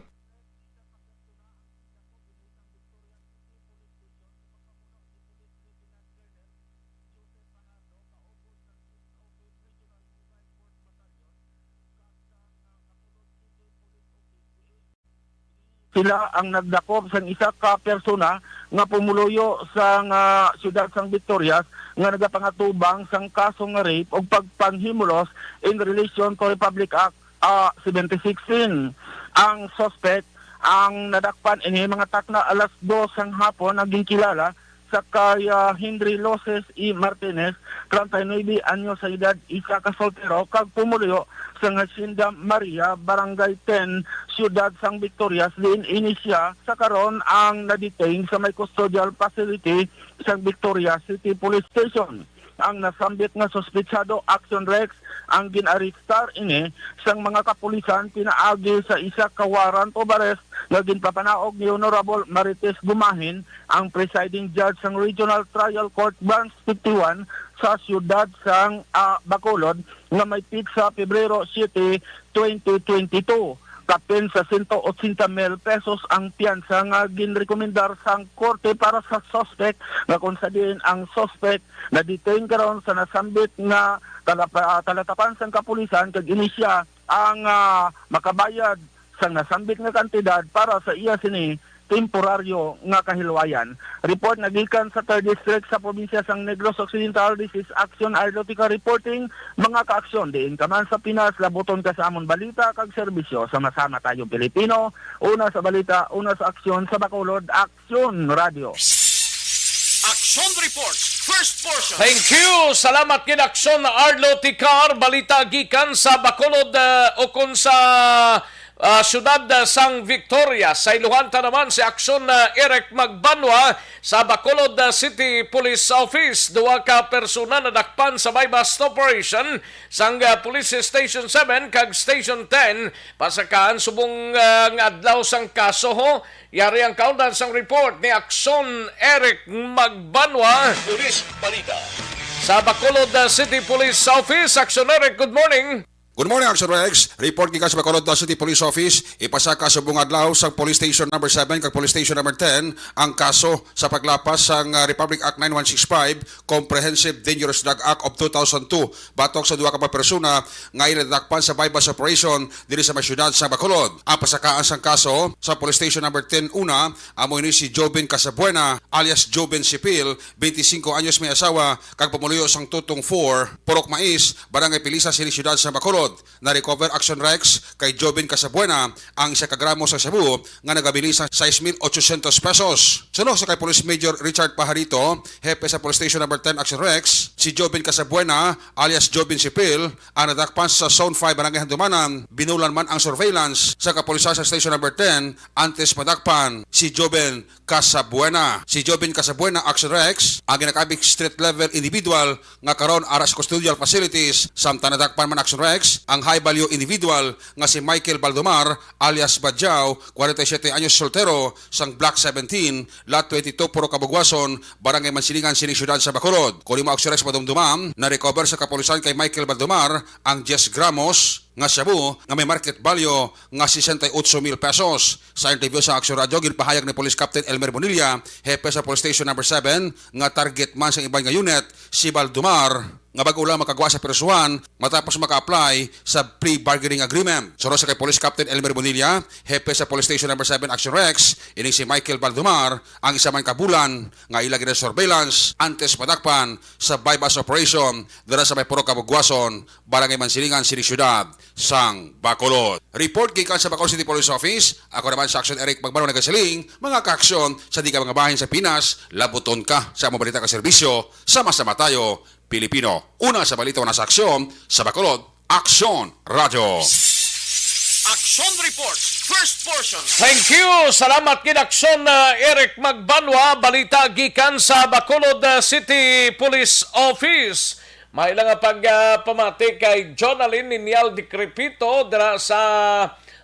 Sila ang nagdakop sang isa ka persona nga pumuluyo sang, ah, siyudad sang Victorias nga nagapangatubang sang kaso nga rape ug pagpanghimulos in relation to Republic Act, ah, seventy sixteen. Ang suspect ang nadakpan ini mga takna alas dos sang hapon, nga ginkilala sa kay, ah, Henry Loses E. Martinez, treinta y nuebe anyos sa edad, isa ka soltero, kag pumuluyo sa Hacienda Maria, Barangay ten, Siyudad sang Victorias, diin ini siya sa karon ang na-detain sa may custodial facility sang Victorias City Police Station. Ang nasambit nga suspetsado, Action Rex, ang gin-arestar ini sang mga kapulisan pinaagi sa isa ka warrant of arrest nga ginpapanaog ni Honorable Marites Gumahin, ang presiding judge sang Regional Trial Court Branch fifty-one sa siyudad sang, ah, Bacolod, nga may petsa Pebrero siete, twenty twenty-two. Kapin sa sento otsenta mil pesos ang piyansa nga ginrekomendar sang korte para sa suspect, nga kung sa diin ang suspect na-detain karon sa nasambit nga talapa-, talatapan sang kapulisan, kag ini siya ang, ah, makabayad sang nasambit nga kantidad para sa iya sini temporaryo nga kahilwayan. Report nagikan sa Third District sa probinsya sang Negros Occidental. This is Action Arlotica reporting. Mga kaaksyon, diin ka man sa Pinas, labuton ka sa amon balita kag serbisyo. Sama-sama tayo, Pilipino. Una sa balita, una sa aksyon, sa Bacolod, Aksyon Radio. Action Report, first portion. Thank you. Salamat gid, Aksyon Arlo Ticar. Balita gikan sa Bacolod, uh, ukon sa, uh, siyudad, uh, sang Victoria. Sa iluhan ta naman si Aksyon, uh, Eric Magbanwa sa Bacolod, uh, City Police Office. Duha ka persona nadakpan sa buy-bust operation sang, uh, Police Station seven kag Station ten, pasakaan subong, uh, nga adlaw sang kaso, ho. Yari ang kaundan sang report ni Aksyon Eric Magbanwa. Police Balita. Sa Bacolod, uh, City Police Office, Aksyon Eric, good morning. Good morning, Action Rex. Report gikan sa Bacolod, uh, City Police Office. Ipasaka subong adlaw sa Police Station Number seven kag Police Station Number ten ang kaso sa paglapas sang, uh, Republic Act nine one six five, Comprehensive Dangerous Drug Act of two thousand two, batok sa duha ka mga persona nga ila nadakpan sa buy-bust operation diri sa may siyudad sa Bacolod. Ang pasakaan sang kaso sa Police Station Number ten una, amo ini si Joven Casabuena alias Joven Sipil, twenty-cinco anyos, may asawa, kag pumuluyo sang Tutong four, Purok Mais, Barangay Pilisa, sini siyudad sa Bacolod. Na-recover, Action Rex, kay Joven Casabuena ang isa ka gramo sa shabu nga nagabilin sang sais mil ochocientos pesos. Suno sa kay Police Major Richard Pajarito, hepe sa Police Station Number ten, Action Rex, si Joven Casabuena alias Joven Sipil ang nadakpan sa Zone five, Barangay Handumanan. Binulan man ang surveillance sa kapulisan sa Station Number ten antes madakpan si Joven Casabuena. Si Joven Casabuena, Action Rex, ang ginakabig street level individual nga karon ara sa custodial facilities. Samtang nadakpan man, Action Rex, ang high value individual nga si Michael Baldomar alias Badjao, forty-seven anyos, soltero, sang Block seventeen, Lot twenty-two, Purok Kabugwason, Barangay Mansilingan, sining siyudad sa Bacolod. Kuno mo, Action Rex, madumduma, na-recover sa kapulisan kay Michael Baldomar ang diyes gramos nga shabu nga may market value nga sesenta y ocho mil pesos. Sa interview sa Action Radio, ginpahayag ni Police Captain Elmer Bonilla, hepe sa Police Station Number seven, nga target man sang iban nga unit si Baldomar, nga bag-o lang makagwa sa prisuhan matapos maka-apply sa plea bargaining agreement. Suno sa kay Police Captain Elmer Bonilla, hepe sa Police Station Number seven, Action Rex, ining si Michael Baldomar ang isa man ka bulan nga ila gina-surveillance antes madakpan sa buy-bust operation dira sa may Purok Kabugwason, Barangay Mansilingan, sining siyudad sang Bacolod. Report gikan sa Bacolod City Police Office. Ako naman sa Action Eric Magbanwa nagasiling, mga kaaksyon sa di ka mga bahin sa Pinas, labuton ka sa among balita ka serbisyo. Sama-sama tayo, Pilipino. Una sa balita, una sa aksyon sa Bacolod, Aksyon Radio. Action Report, first portion. Thank you. Salamat gid, Aksyon, uh, Eric Magbanwa. Balita gikan sa Bacolod, uh, City Police Office. May lang nga pag, uh, pamati kay Jonalyn Ninyal Decrepito dira sa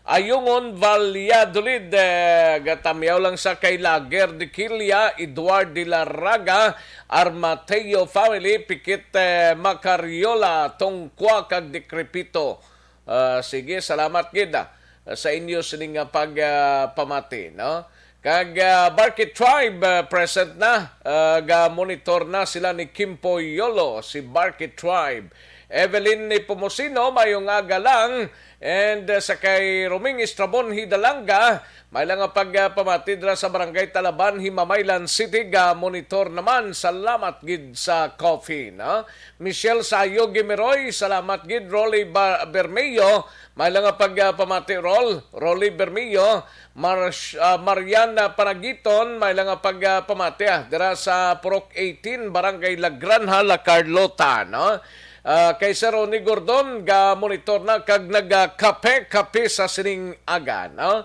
Ayungon, Valladolid. Eh, gatamyaw lang sa kay Lager de Quilla, Edward de la Raga, Armateo family, Pikit, eh, Macariola, Tongkwa, kag Decrepito. Ah, sige, salamat gid, ah, sa inyo sining nga pag, ah, pamati, no? Kag, ah, Barkit Tribe, ah, present na. Ah, ga-monitor na sila ni Kimpo Yolo, si Barkit Tribe. Evelyn Nepomuceno, mayong aga lang. And, uh, sa kay Roming Estrabon Hidalanga, may lang nga pagpamati dira sa Barangay Talaban, Himamaylan City, ga monitor naman. Salamat gid sa coffee, no? Michelle Sayo Gimiroy, salamat gid. Rolly Ba-, Bermeo, may lang nga pagpamati, Rol. Rolly Bermeo, Mar-, ah, Mariana Panagiton, may lang nga pagpamati, ah, dira sa Purok eighteen, Barangay La Granja, La Carlota, no? Ah, kay Sir Ronnie Gordon, ga monitor na kag nagakape-kape sa sining aga, no?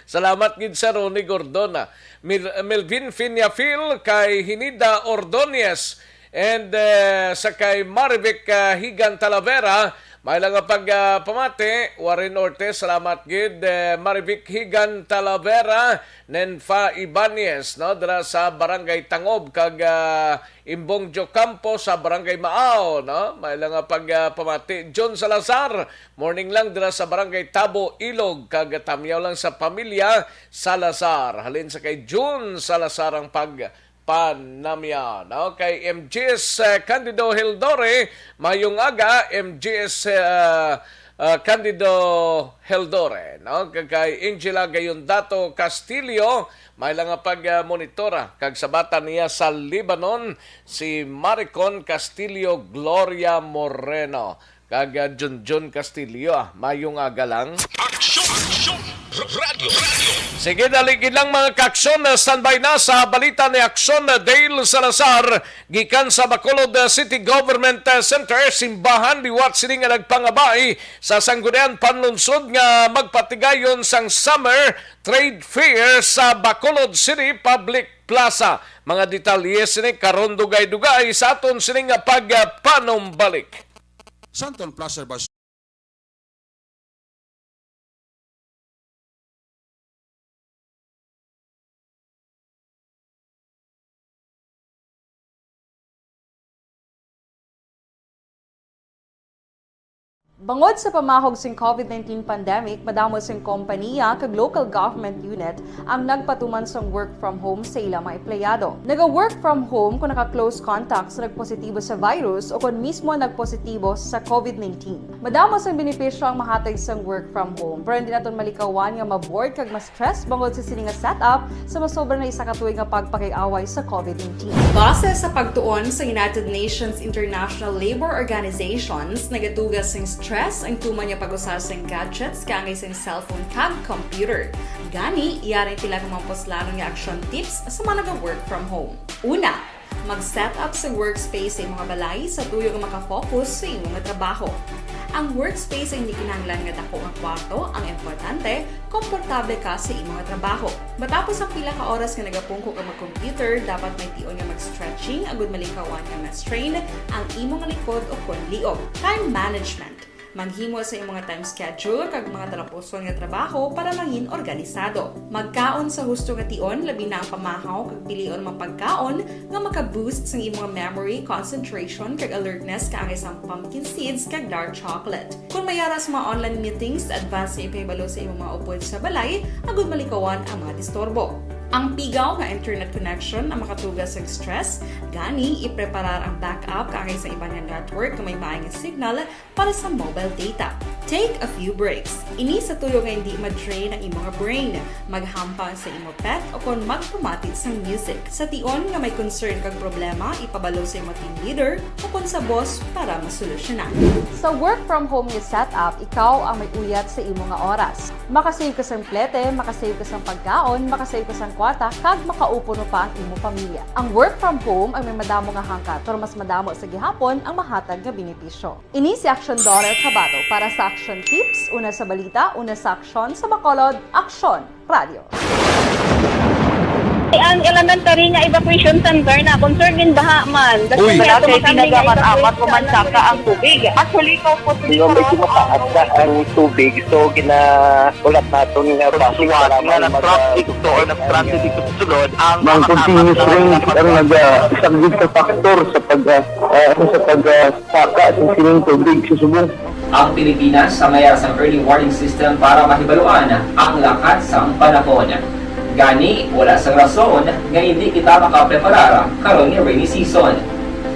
Salamat gid, Sir Ronnie Gordon, ah. Mil-, Melvin Finiafil, kay Hinida Ordonez, and, eh, sa kay Marivic, ah, Higan Talavera, may lang nga pag, ah, pamati. Warren Ortiz, salamat gid. Eh, Marivic Higan Talavera, Nenfa Ibanez, no, dira sa Barangay Tangob, kag, ah, Imbong Jocampo sa Barangay Maao, no? May lang nga pag, ah, pamati. John Salazar, morning lang dira sa Barangay Tabo, Ilog, kag tamyaw lang sa pamilya Salazar. Halin sa kay June Salazar ang pagpanamya, no? Kay M G S, eh, Candido Hildore, mayong aga, M G S, eh, ah, Candido Hildore, no? Kag kay Angela Gayondato Castillo, may lang nga pag, ah, monitora, kag sabatan niya sa Lebanon, si Maricon Castillo Gloria Moreno, kag, ah, Junjun Castillo, ah, mayong aga lang. Aksyon! Aksyon! Radyo! Radyo! Sige, dali gid lang, mga kaaksyon, na standby na sa balita ni Aksyon, ah, Dale Salazar, gikan sa Bacolod, ah, City Government, ah, Center, simbahan, liwat sini nga nagpangabay sa Sangguniang Panlungsod nga magpatigayon sang Summer Trade Fair sa Bacolod City Public Plaza. Mga detalye sini karon dugay-dugay sa aton sini nga pagpanumbalik. Santon Plaza Bas- Bangod sa pamahog sing COVID nineteen pandemic, madamo sing kompaniya kag local government unit ang nagpatuman sang work from home sa ila mga empleyado. Naga-work from home kung naka-close contact sa nagpositibo sa virus o kon mismo nagpositibo sa COVID nineteen. Madamo sang benepisyo ang mahatag sang work from home, pero hindi naton malikawan nga ma-bored kag ma-stress bangod sa sini nga setup sa masobra na isa ka tuig nga pagpakiaway sa COVID nineteen. Base sa pagtuon sa United Nations International Labour Organizations, nagatuga sing stress ang tuman nga pag-usa sing gadgets kaangay sing cellphone kag computer. Gani, yari sila nga mga puslanon nga action tips sa mga naga-work from home. Una, mag-set up sa workspace sa imong balay sa tuyo nga makafocus sa imong trabaho. Ang workspace ay hindi kinahanglan nga dako nga kwarto, ang importante, komportable ka sa imong trabaho. Matapos ang pila ka oras nga nagapungko ka mag-computer, dapat may tion nga mag-stretching agud malikawan nga ma-strain ang imong likod o kon liog. Time management. Maghimo sa imong time schedule kag mga talapuson nga trabaho para mangin organisado. Magkaon sa husto nga tion, labi na ang pamahaw kag pilion mga pagkaon nga maka-boost sang imong memory, concentration, kag alertness, kaangay sang pumpkin seeds kag dark chocolate. Kung may ara sa mga online meetings, advance nga ipahibalo sa imong mga upod sa balay agud malikawan ang mga disturbo. Ang pigaw nga internet connection ang makatuga sa stress, gani ipreparar ang backup kaangay sa iban nga network nga may maay nga signal para sa mobile data. Take a few breaks. Ini sa tuyo nga hindi ma-drain ang imong brain. Maghampang sa imo pet o kon magpamati sang music. Sa tion nga may concern kag problema, ipabalo sa imo team leader o kon sa boss para masolusyonan. Sa work from home nga setup, ikaw ang may uyat sa imo nga oras. Makasave ka sang plete, makasave ka sang pagkaon, makasave ka sang kwarta, kag makaupo pa ang imo pamilya. Ang work from home ay may madamo nga hangkat, pero mas madamo sa gihapon ang mahatag nga benepisyo. Ini si Action Daughter Kabato para sa Action Tips, una sa balita, una sa aksyon, sa Bacolod, Aksyon Radio. Ang elementary nga evacuation center na concern in baha man. Uy. Wala kay tinaga man amat, umansaka ang tubig. Actually, ko po. Di ba, medyo mataas na ang tubig, so gina-, ulat naton nga basi nga nag-traffic to or nag-transit dito sa sulod ang mga continuous rain ang naga-, isa gid ka factor sa pag, ah, ah, sa pag, ah, saka sa sining tubig sa subong. Ang Pilipinas sa mayara sang early warning system para mahibaluan ang lakat sang panahon. Gani, wala sang rason nga hindi kita makapreparar karon nga rainy season.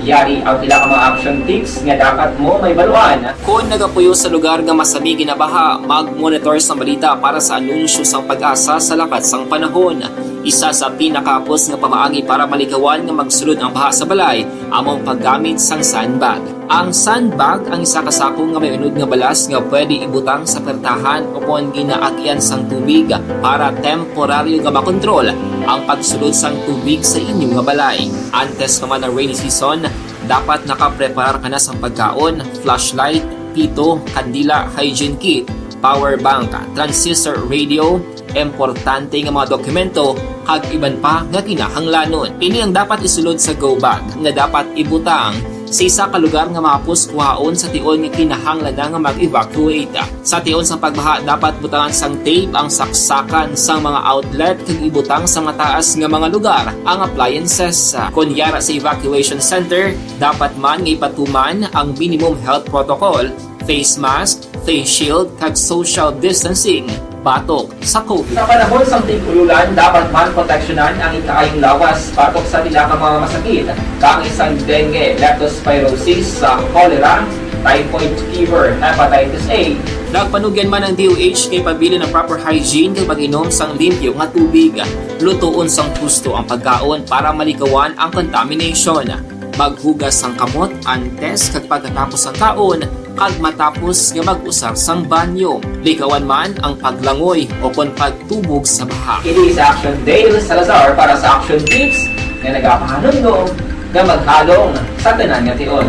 Yari ang pila ka mga action tips nga dapat mo mahibaluan. Kon nagapuyo sa lugar nga masami ginabaha, mag-monitor sang balita para sa anunsyo sang PAGASA sa lakat sang panahon. Isa sa pinakahapos nga pamaagi para malikawan nga magsulod ang baha sa balay amo ang paggamit sang sandbag. Ang sandbag ang isa ka sako nga may unod nga balas nga pwede ibutang sa pertahan ukon ginaagyan sang tubig para temporaryo nga makontrol ang pagsulod sang tubig sa inyo nga balay. Antes pa man ang rainy season, dapat nakapreparar ka na sang pagkaon, flashlight, pito, kandila, hygiene kit, power bank, transistor radio, importante nga mga dokumento, kag iban pa nga kinahanglanon. Ini ang dapat isulod sa go bag nga dapat ibutang sa isa ka lugar nga mahapos kuhaon sa tion nga kinahanglan na nga mag-evacuate. Sa tion sang pagbaha, dapat butangan sang tape ang saksakan sang mga outlet kag ibutang sa mataas nga mga lugar ang appliances. Kon yara sa evacuation center, dapat man nga ipatuman ang minimum health protocol, face mask, face shield, kag social distancing batok sa COVID. Sa panahon sang tig-ululan, dapat man proteksyonan ang ikaayong lawas batok sa pila ka mga masakit, kaangay sang dengue, leptospirosis, sa cholera, typhoid fever, hepatitis A. Nagpanugyan man ang D O H nga ipabilin ang proper hygiene kag pag-inom sang limpyo nga tubig. Lutoon sang husto ang pagkaon para malikawan ang contamination. Maghugas sang kamot antes kag pagkatapos sang kaon, kag matapos nga mag-usar sang banyo. Likawan man ang paglangoy o kon pagtubog sa baha. Ini sa Action Dale Salazar para sa Action Tips nga nagapahanumdom nga maghalong sa tanan nga tion.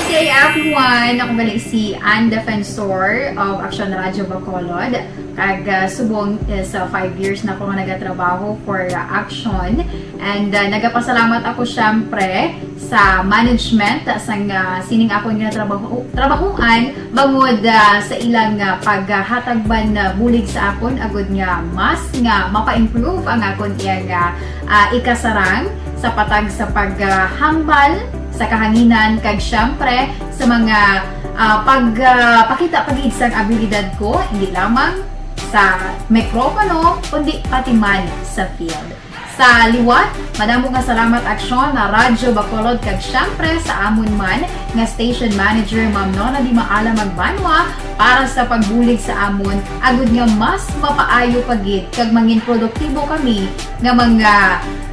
Good day, everyone! Ako gali si Ann Defensor of Action Radio Bacolod. Kag, ah, subong is, ah, five years na ako nga nagatrabaho for, ah, Action. And, ah, nagapasalamat ako, syempre, sa management, ah, sang, ah, sining akon nga trabaho, trabahuan, bangod, ah, sa ilang, ah, paghatag man, ah, bulig sa akon, agud nga mas nga mapa-improve ang akon iyang, ah, ah, ikasarang sa patag sa paghambal sa kahanginan, kag, syempre, sa mga, ah, pag, ah, pakita pa gid sang abilidad ko, hindi lamang sa mikropono, kundi pati man sa field. Sa liwat, madamo nga salamat, Aksyon, na Radyo Bacolod, kag, syempre, sa amon man nga station manager, Ma'am Nona Di Maala Magbanwa, para sa pagbulig sa amon, agud nga mas mapaayo pa gid kag mangin produktibo kami nga mga,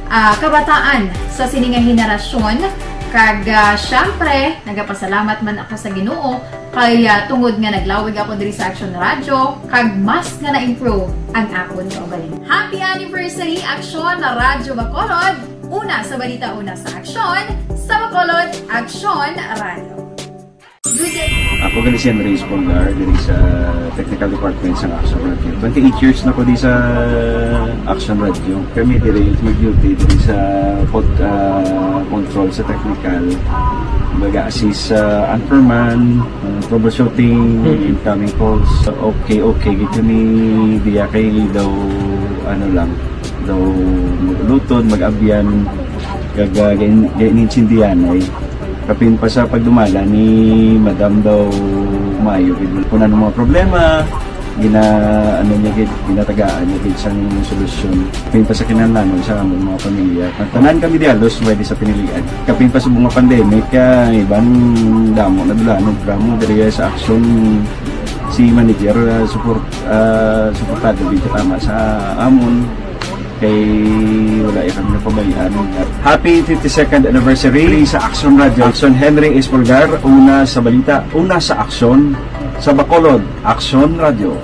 ah, kabataan sa sini nga henerasyon. Kag, ah, syempre, nagapasalamat man ako sa Ginoo kay, ah, tungod nga naglawig ako diri sa Action Radio, kag mas nga na-improve ang akon kaugalingon. Happy anniversary, Action Radyo Bacolod! Una sa balita, una sa aksyon, sa Bacolod, Action Radio. Good day. Ako gali si Henry Espolgar, diri sa technical department sa Action Radio. Twenty-eight years na ko di sa Action Radio. Kami diri mag-duty diri sa pod-, ah, control sa technical. Baga assist sa anchorman, ah, troubleshooting, Mhm. incoming calls. Okay, okay, gid kami diya kay daw, ano lang, daw maglutod, mag-abyan, kag, ah, gain-, gainintindihan ay. Kapin pa sa pagdumala ni Madam daw maayo gid. Kung ano mga problema, gina-, ano niya gid, ginatagaan niya gid sang solusyon. Kapin pa sa kinahanglanon sa among mga pamilya. Tanan kami di halos pwede sa pinilian. Kapin pa sa mga pandemic, ah, iban damo na dulanon drama diri sa Action. Si manager, ah, support, ah, suportado gid tama sa amon. Kay wala ya kami napabayaan. Happy fifty-second anniversary sa Action Radio. Action Henry Espolgar, una sa balita, una sa aksyon, sa Bacolod, Action Radio.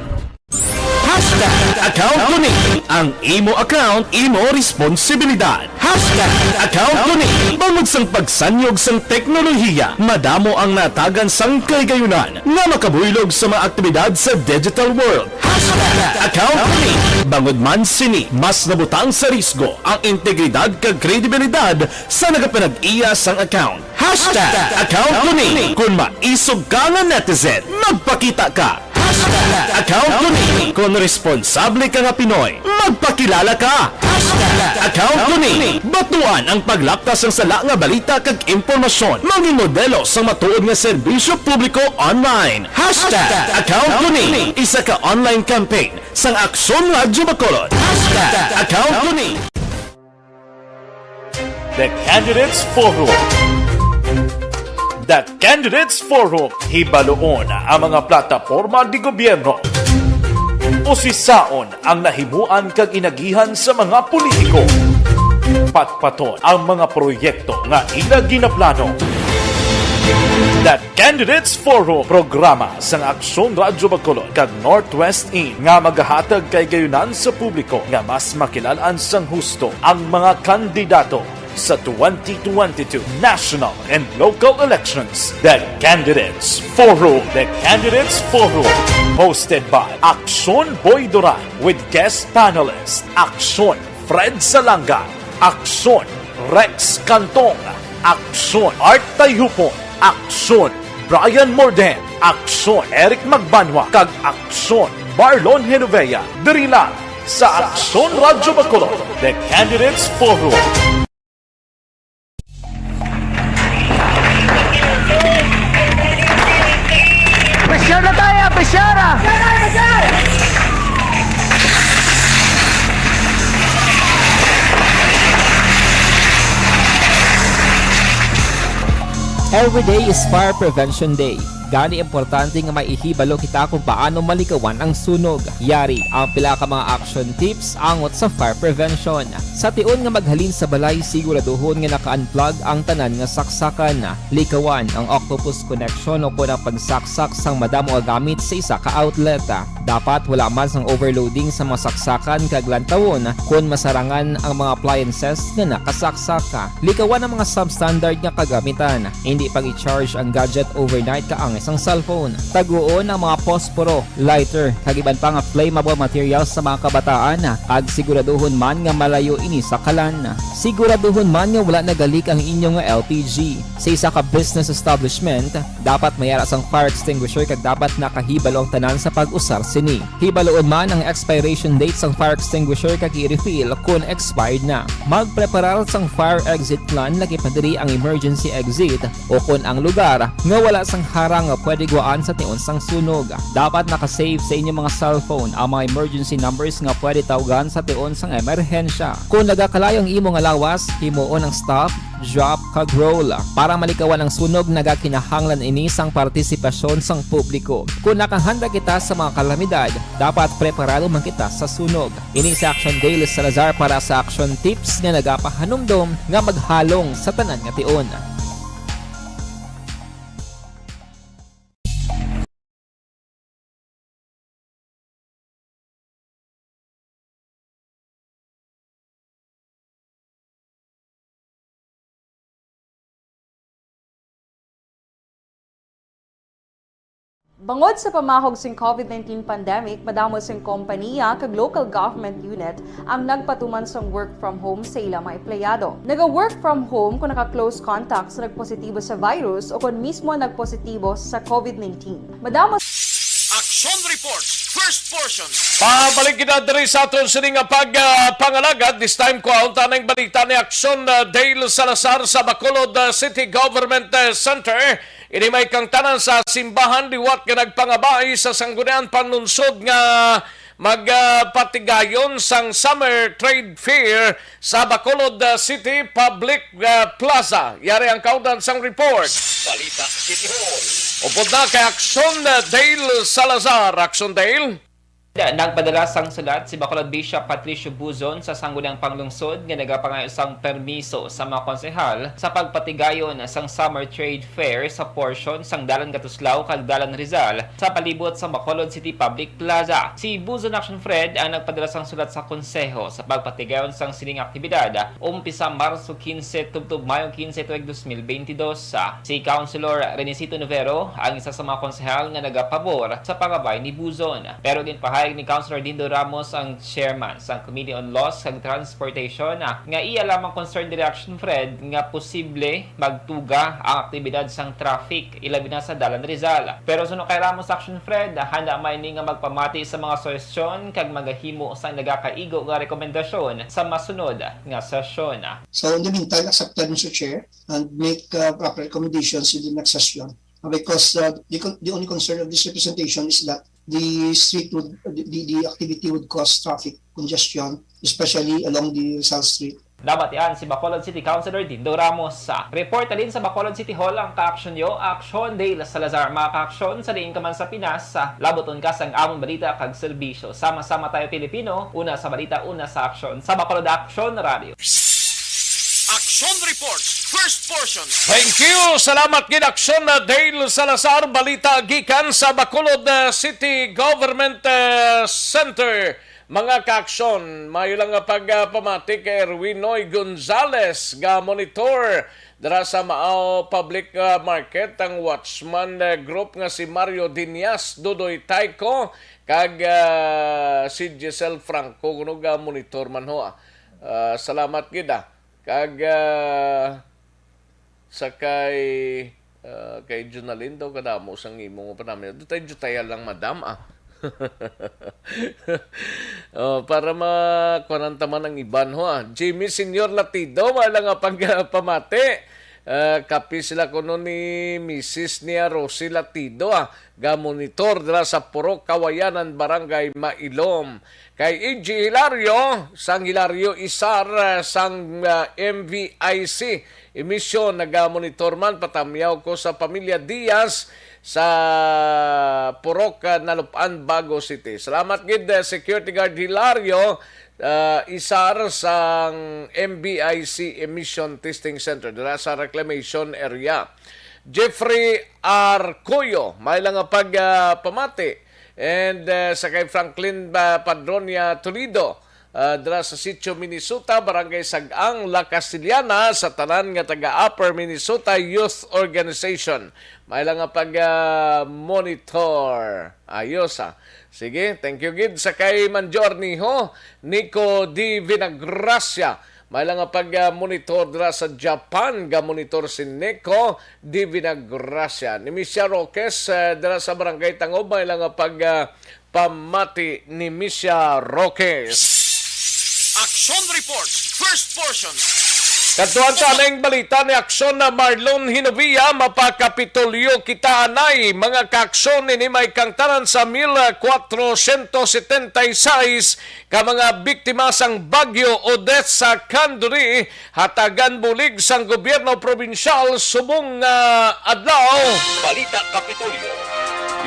Hashtag account ko ni. Ang imo account, imo responsibilidad. Hashtag account ko ni. Bangod sang pagsanyog sang teknolohiya, madamo ang natagan sang kaligayunan nga makabuylog sa mga aktibidad sa digital world. Hashtag account ko ni. Bangod man sini, mas nabutang sa risgo ang integridad kag kredibilidad sa nagapanag-iya sang account. Hashtag account ko ni. Kung maisog ka nga netizen, magpakita ka. Hashtag account ko ni. Kung responsable ka nga Pinoy, magpakilala ka. Hashtag account ko ni. Batuan ang paglaptas sang sala nga balita kag impormasyon. Mangin modelo sang matuod nga serbisyo publiko online. Hashtag account ko ni. Isa ka online campaign sang Aksyon Radyo Bacolod. Hashtag account ko ni. The Candidates Forum. The Candidates Forum, hibaluon ang mga plataporma de gobyerno. Usisaon ang nahimuan kag inagihan sa mga politiko. Patpaton ang mga proyekto nga ila ginaplano. The Candidates Forum, programa sang Aksyon Radyo Bacolod kag Northwest In nga magahatag kay gayunan sa publiko nga mas makilal-an sang husto ang mga kandidato sa twenty twenty-two national and local elections. The Candidates Forum. The Candidates Forum, hosted by Aksyon Boy Duran with guest panelist Aksyon Fred Salanga, Aksyon Rex Cantong, Aksyon Art Tayhupon, Aksyon Brian Morden, Aksyon Eric Magbanwa, kag Aksyon Marlon Genovea. Diri lang sa Aksyon Radyo Bacolod, The Candidates Forum. Pressure na tayo, pressure na! Every day is Fire Prevention Day. Gani, importante nga may ihibalo kita kung paano malikawan ang sunog. Yari ang pila ka mga action tips angot sa fire prevention. Sa tion nga maghalin sa balay, siguraduhon nga naka-unplug ang tanan nga saksakan. Likawan ang octopus connection o kon ang pagsaksak sang madamo nga gamit sa isa ka outlet. Dapat wala man sang overloading sa mga saksakan kag lantawon kon masarangan ang mga appliances nga nakasaksak. Likawan ang mga substandard nga kagamitan. Hindi pag-i-charge ang gadget overnight kaangay sang cellphone. Taguon ang mga posporo, lighter, kag iban pa nga flammable materials sa mga kabataan, kag siguraduhon man nga malayo ini sa kalan. Siguraduhon man nga wala nagalik ang inyo nga L P G. Sa isa ka business establishment, dapat may ara sang fire extinguisher kag dapat nakahibalo ang tanan sa pag-usar sini. Hibaluon man ang expiration date sang fire extinguisher kag i-refill kon expired na. Magpreparar sang fire exit plan, laki pa diri ang emergency exit o kon ang lugar nga wala sang harang nga pwede gwaan sa tion sang sunog. Dapat naka-save sa inyo mga cellphone ang mga emergency numbers nga pwede tawgan sa tion sang emerhensya. Kon nagakalayo ang imo nga lawas, himuon ang stop, drop, kag roll. Para malikawan ang sunog, nagakinahanglan ini sang partisipasyon sang publiko. Kon nakahanda kita sa mga kalamidad, dapat preparado man kita sa sunog. Ini si Action Dale Salazar para sa Action Tips nga nagapahanumdom nga maghalong sa tanan nga tion. Bangod sa pamahog sing COVID nineteen pandemic, madamo sing kompanya kag local government unit ang nagpatuman sang work from home sa ila mga empleyado. Naga-work from home kung naka-close contact sa nagpositibo sa virus o kon mismo nagpositibo sa COVID nineteen. Madamo Action Report, first portion. Pabalik kita diri sa aton sini nga pag, ah, pangalagad. This time, kuhaon ta ang balita ni Action, ah, Dale Salazar sa Bacolod, ah, City Government, ah, Center. Ini may kangtanan sa simbahan liwat nga nagpangabay sa Sangguniang Panglungsod nga magpatigayon sang Summer Trade Fair sa Bacolod, uh, City Public, uh, Plaza. Yari ang kaundan sang report. Balita City Hall. Upod na kay Action, uh, Dale Salazar. Action, Dale. Nagpadala sang sulat si Bacolod Bishop Patricio Buzon sa Sangguniang Panglungsod nga nagapangayo sang permiso sa mga konsehal sa pagpatigayon sang Summer Trade Fair sa portion sang Dalan Katuslaw kag Dalan Rizal sa palibot sang Bacolod City Public Plaza. Si Buzon Action Fred ang nagpadala sang sulat sa konseho sa pagpatigayon sang sining aktibidad, umpisa Marso quince tubtob Mayo quince tuig dos mil beintidos. Si Councilor Renesito Novero ang isa sa mga konsehal nga nagapabor sa pangabay ni Buzon. Pero ginpahayag ni Councilor Dindo Ramos, ang chairman sang Committee on Laws kag Transportation, nga iya lamang concern diri, Action Fred, nga posible magtuga ang aktibidad sang traffic, ilabi na sa Dalan Rizal. Pero suno kay Ramos, Action Fred, handa man ini nga magpamati sa mga suhestyon kag magahimo sang nagakaigo nga rekomendasyon sa masunod nga sesyon. So, in the meantime, accepted, Mister Chair, and make, uh, proper recommendations in the next session. Uh, because, uh, the con-, the only concern of this representation is that the street would, the, the, the activity would cause traffic congestion, especially along the Rizal Street. Nabatian si Bacolod City Councilor Dindo Ramos. Sa report halin sa Bacolod City Hall, ang kaaksyon nyo, Aksyon Dale Salazar. Mga kaaksyon, sa diin ka man sa Pinas, sa labuton ka sang amon balita kag serbisyo. Sama-sama tayo, Pilipino. Una sa balita, una sa aksyon. Sa Bacolod Aksyon Radio. Action Report, first portion. Thank you. Salamat gid, Aksyon na Dale Salazar. Balita gikan sa Bacolod, uh, City Government, uh, Center. Mga kaaksyon, mayo lang nga pagpamati kay Erwin Noy Gonzales nga monitor dira sa Maao Public, uh, Market, ang watchman, uh, group nga si Mario Dinias, Dudoy Tayco, kag, uh, si Giselle Franco, kuno ga monitor man ho, ah. Uh, salamat gid, ah. Kag, ah, sa kay, ah, kay Junalyn daw, kadamo sang imo nga panamyo. Dutay-dutay lang, madam, ah. Oh, para makuhanan ta man ang iban, ho, ah. Jimmy Senior Latido, wala nga pagpamati. Ah, kapi sila kuno ni Misis niya Rosie Latido, ah, ga monitor dira sa Purok Kawayanan, Barangay Mailom. Kay E G Hilario, sang Hilario Isar, ah, sang, ah, M V I C emission, nagamonitor man. Patamyaw ko sa pamilya Diaz sa Purok, ah, Nalup-an, Bago City. Salamat gid, ah, Security Guard Hilario, ah, Isar sang M V I C Emission Testing Center dira sa Reclamation Area. Jeffrey Arcoyo, may lang nga pag, ah, pamati. And, ah, sa kay Franklin, ah, Padronia Toledo, ah, dira sa Sitio Minnesota, Barangay Sag-ang, La Castellana, sa tanan nga taga Upper Minnesota Youth Organization. May lang nga pag, ah, monitor. Ayos, ah. Sige, thank you gid sa kay Manjorniho, Nico Di Vinagracia. May lang nga pag, ah, monitor dira sa Japan, ga monitor si Nico Di Vinagracia. Ni Misha Roques, ah, dira sa Barangay Tangob, may lang nga pag, ah, pamati ni Misha Roques. Action Report, first portion. Kadtuan ta ning balita ni Aksyon na Marlon Hinovia, mapakapitolyo kita anay, mga kaaksyon, ini may kangtanan sa mil kwatrocientos setenta y seis ka mga biktima sang Bagyo Odette sa Candoni, hatagan bulig sang gobyerno probinsyal subong nga adlaw. Balita Kapitolyo.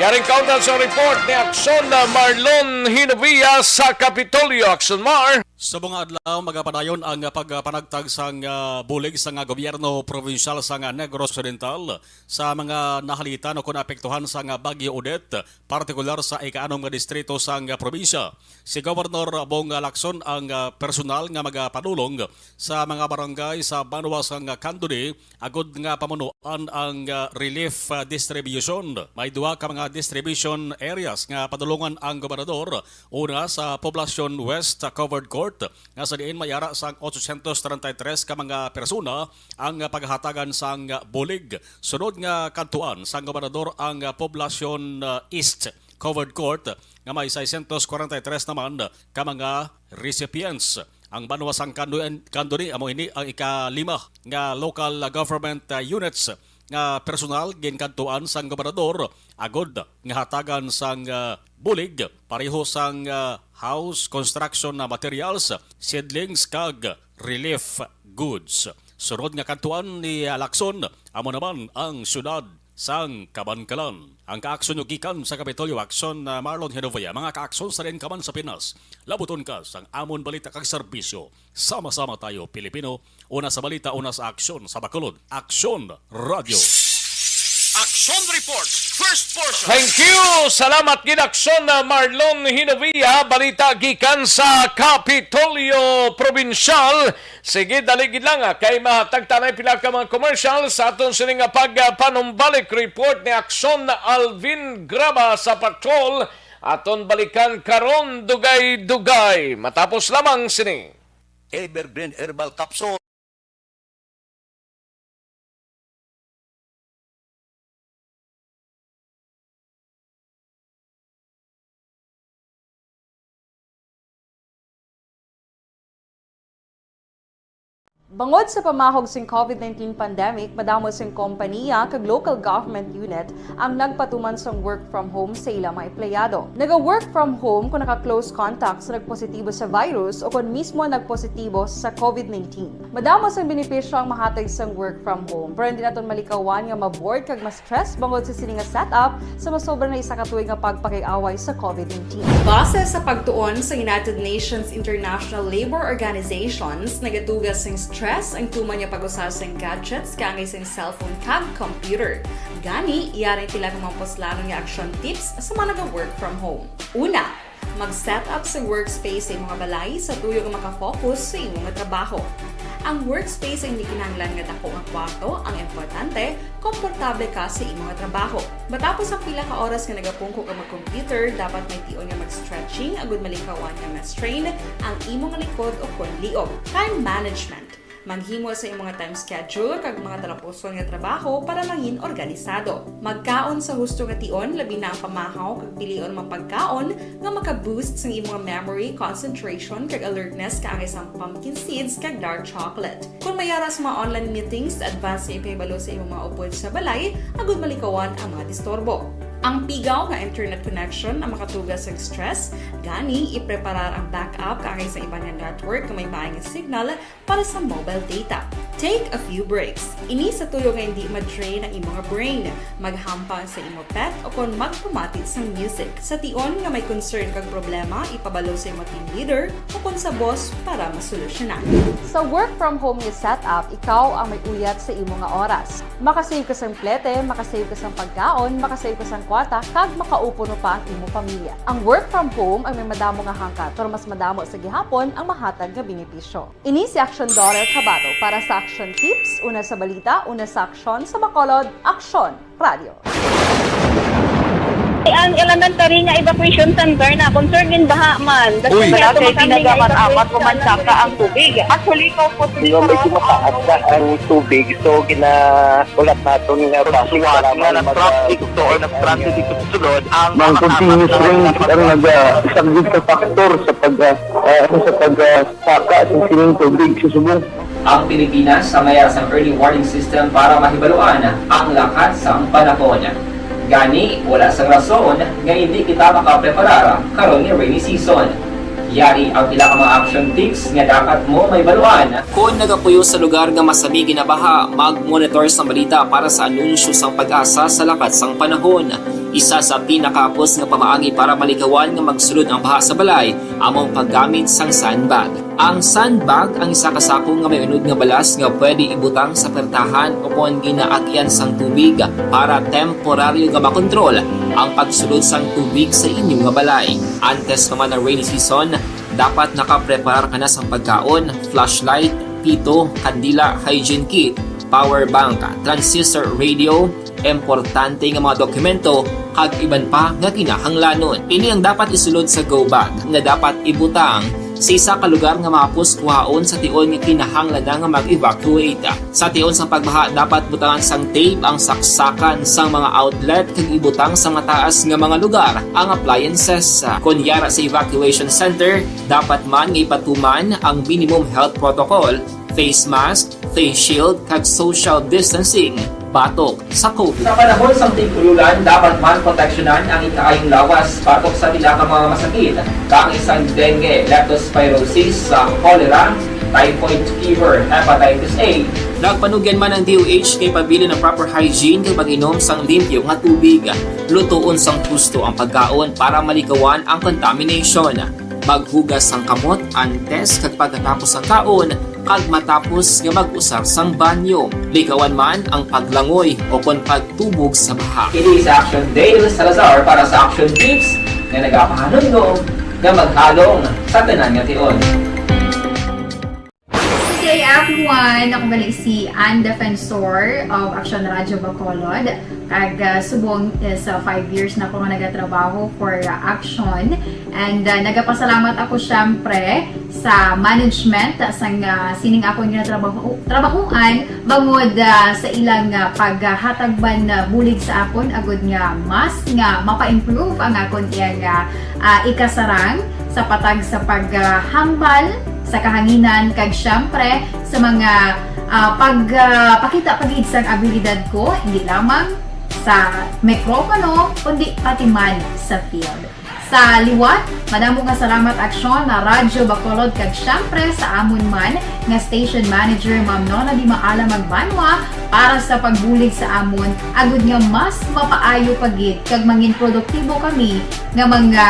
Yaring kauntan sa report ni Aksyon na Marlon Hinovia sa Kapitolyo. Aksyon, Mar. Subong nga adlaw, magapadayon ang pagpanagtag sang, ah, bulig sang gobyerno probinsyal sang Negros Occidental sa mga nahalitan o kon apektuhan sang Bagyo Odette, partikular sa ikaanom nga distrito sang probinsya. Si Governor Bong Lacson ang, ah, personal nga magapadulong sa mga barangay sa banwa sang Candoni agud nga pamunuan ang, ah, relief, ah, distribution. May duha ka mga distribution areas nga padulongan ang gobernador. Una, sa Poblacion West Covered Court, nga sa diin may ara sang otsocientos treinta y tres ka mga persona ang paghatagan sang bulig. Sunod nga kadtuan sang gobernador ang Poblacion, ah, East Covered Court, nga may seiscientos cuarenta y tres naman ka mga recipients. Ang banwa sang Candoni, amo ini ang ikalima nga local government, ah, units nga personal ginkadtuan sang gobernador agud nga hatagan sang, ah, bulig pareho sang, ah, house construction na materials, seedlings kag relief goods. Sunod nga kadtuan ni, ah, Lacson, amo naman ang siyudad sang Kabankalan. Ang kaaksyon nyo gikan sa Kapitolyo Aksyon, ah, Marlon Genovea. Mga kaaksyon sa diin ka man sa Pinas, labuton ka sang amon balita kag serbisyo. Sama-sama tayo, Pilipino. Una sa balita, una sa aksyon. Sa Bacolod, Aksyon Radio. Action Report, first portion. Thank you. Salamat gid, Aksyon na Marlon Hinovia. Balita gikan sa Kapitolyo Probinsyal. Sige, dali gid lang, ah, kay mahatag ta anay pila ka mga commercial sa aton sini nga pagpanumbalik report ni Aksyon Alvin Graba sa patrol. Aton balikan karon, dugay-dugay. Matapos lamang sini. Evergreen Herbal Capsule. Bangod sa pamahog sing COVID nineteen pandemic, madamo sing kompaniya kag local government unit ang nagpatuman sang work from home sa ila mga empleyado. Naga-work from home kung naka-close contact sa nagpositibo sa virus o kon mismo nagpositibo sa COVID nineteen. Madamo sang benepisyo ang mahatag sang work from home, pero hindi naton malikawan nga ma-bored kag ma-stress bangod sa sini nga setup sa masobra na isa ka tuig nga pagpakig-away sa COVID nineteen. Base sa pagtuon sa United Nations International Labour Organizations, nagatuga sing stress ang tuman nga pag-usa sing gadgets kaangay sing cellphone kag computer. Gani, yari ang pila ka mga puslanon nga action tips sa mga naga-work from home. Una, mag-set up sa workspace sa imong balay sa tuyo nga makafocus sa imong trabaho. Ang workspace ay hindi kinahanglan nga dako nga kwarto, ang importante, komportable ka sa imong trabaho. Matapos ang pila ka oras nga nagapungko ka mag-computer, dapat may tion nga mag-stretching agud malikawan nga ma-strain ang imong likod o kon liog. Time management. Maghimo sa imong time schedule kag mga talapuson nga trabaho para mangin organisado. Magkaon sa husto nga tion, labi na ang pamahaw kag pilion mga pagkaon nga maka-boost sang imong memory, concentration, kag alertness kaangay sang pumpkin seeds kag dark chocolate. Kung may ara sa mga online meetings, advance nga ipahibalo sa imong mga upod sa balay agud malikawan ang mga disturbo. Ang pigaw nga internet connection ang makatuga sa stress, gani ipreparar ang backup kaangay sa iban nga network nga may maayong signal para sa mobile data. Take a few breaks. Ini sa tuyo nga hindi ma-drain ang imong brain. Maghampang sa imo pet o kon magpamati sang music. Sa tion nga may concern kag problema, ipabalo sa imo team leader o kon sa boss para masolusyonan. Sa work from home nga setup, ikaw ang may uyat sa imo nga oras. Makasave ka sang plete, makasave ka sang pagkaon, makasave ka sang kwarta, kag makaupod pa ang imo pamilya. Ang work from home ang may madamo nga hangkat, pero mas madamo sa gihapon ang mahatag nga benepisyo. Ini si Action Daughter Kabato para sa Action Tips, una sa balita, una sa aksyon, sa Bacolod, Aksyon Radio. Ang elementary nga evacuation center na concern gin baha man. Uy, wala kay tinaga man amat ko man saka ang tubig. Actually, ko po. Medyo mataas na ang tubig, so ginaulat naton nga basi nga traffic to or nag-transit dito sa sulod ang mga continuous rain ang nag-, ah, isang big factor sa pag, ah, ah, sa pag, ah, saka sa sining tubig sa subong. Ang Pilipinas ang may ara sang early warning system para mahibaluan ang lakat sang panahon. Gani, wala sang rason nga hindi kita makapreparar karon nga rainy season. Yari ang pila ka mga action tips nga dapat mo mahibaluan. Kon nagapuyo sa lugar nga masami ginabaha, mag-monitor sang balita para sa anunsyo sang PAGASA sa lakat sang panahon. Isa sa pinakahapos nga pamaagi para malikawan nga magsulod ang baha sa balay amo ang paggamit sang sandbag. Ang sandbag ang isa ka sako nga may unod nga balas nga pwede ibutang sa pertahan o kon ginaagian sang tubig para temporaryo nga makontrol ang pagsulod sang tubig sa inyo nga balay. Antes pa man ang rainy season, dapat nakapreparar ka na sang pagkaon, flashlight, pito, kandila, hygiene kit, power bank, transistor radio, importante nga mga dokumento, kag iban pa nga kinahanglanon. Ini ang dapat isulod sa go bag nga dapat ibutang sa isa ka lugar nga mahapos kuhaon sa tion nga kinahanglan na nga mag-evacuate. Sa tion sang pagbaha, dapat butangan sang tape ang saksakan sang mga outlet kag ibutang sa mataas nga mga lugar ang appliances. Kon yara sa evacuation center, dapat man nga ipatuman ang minimum health protocol, face mask, face shield, kag social distancing batok sa COVID. Sa panahon sang tig-ululan, dapat man proteksyonan ang ikaayong lawas batok sa pila ka mga masakit, kaangay sang dengue, leptospirosis, sa cholera, typhoid fever, hepatitis A. Nagpanugyan man ang D O H kay pabilin ang proper hygiene kag pag-inom sang limpyo nga tubig. Lutoon sang husto ang pagkaon para malikawan ang contamination. Maghugas sang kamot antes kag pagkatapos sang kaon, kag matapos nga mag-usar sang banyo. Likawan man ang paglangoy o kon pagtubog sa baha. Ini si Action Dale Salazar para sa Action Tips nga nagapahanumdom nga maghalong sa tanan nga tion. Good day, everyone! Ako gali si Ann Defensor of Action Radio Bacolod. Kag, ah, subong is, ah, five years na ako nga nagatrabaho for, ah, Action. And, ah, nagapasalamat ako, syempre, sa management sang, ah, sining akon nga trabaho, trabahoan, bangod, ah, sa ilang, ah, paghatag man, ah, bulig sa akon, agud nga mas nga mapa-improve ang akon iyang, ah, ah, ikasarang sa patag sa paghambal sa kahanginan, kag siyempre sa mga, ah, pag, ah, pakita pa gid sang abilidad ko, hindi lamang sa mikropono, kundi pati man sa field. Sa liwat, madamo nga salamat, Aksyon na Radyo Bacolod, kag siyempre sa amon man nga station manager, Ma'am Nona Di Maala Magbanwa, para sa pagbulig sa amon, agud nga mas mapaayo pa gid kag mangin produktibo kami nga mga,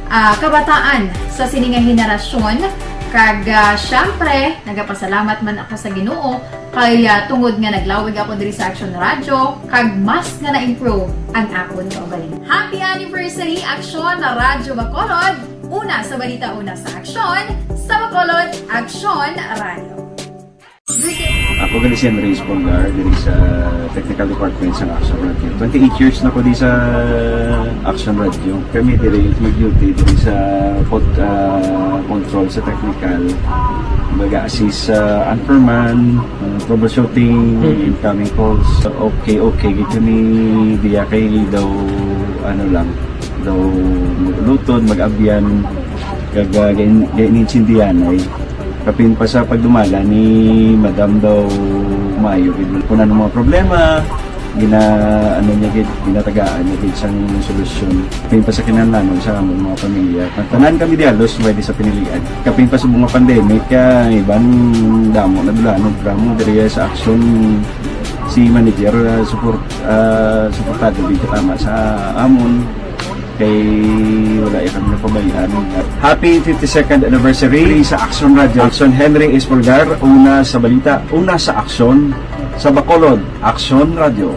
ah, kabataan sa sini nga henerasyon. Kag, ah, siyempre, nagapasalamat man ako sa Ginoo kay, ah, tungod nga naglawig ako diri sa Aksyon Radyo, kag mas nga na-improve ang akon kaugalingon. Happy anniversary, Aksyon na Radyo Bacolod! Una sa balita, una sa aksyon, sa Bacolod, Aksyon Radyo. Ako gali si Andres Polgar, diri sa technical department sa Aksyon Radyo. Twenty-eight years na ko di sa Aksyon Radyo. Kami diri mag-duty diri sa pod, ah, control sa technical. Mag-assist sa anchorman, ah, troubleshooting, incoming calls. Okay, okay. Gito ni diya kay daw, ano lang, daw mag-ulutod, mag-abyan, kag, ah, gain-, gainintindihan ay kapin pa sa pagdumala ni Madam daw maayo gid. Kung ano mga problema, gina-, ano niya gid, ginatagaan niya gid sang solusyon. Kapin pa sa kinahanglanon sa among mga pamilya. Ang tanan kami di halos may di sa pinilian. Kapin pa sa mga pandemic, kay iban damo na dulanog, damo diri sa aksyon si manager, ah, support, ah, suportado gid katama sa amon. Kay wala ya kami napabayaan. Happy fifty-second anniversary sa Aksyon Radyo. Aksyon Henry Espolgar, una sa balita, una sa aksyon, sa Bacolod, Aksyon Radyo.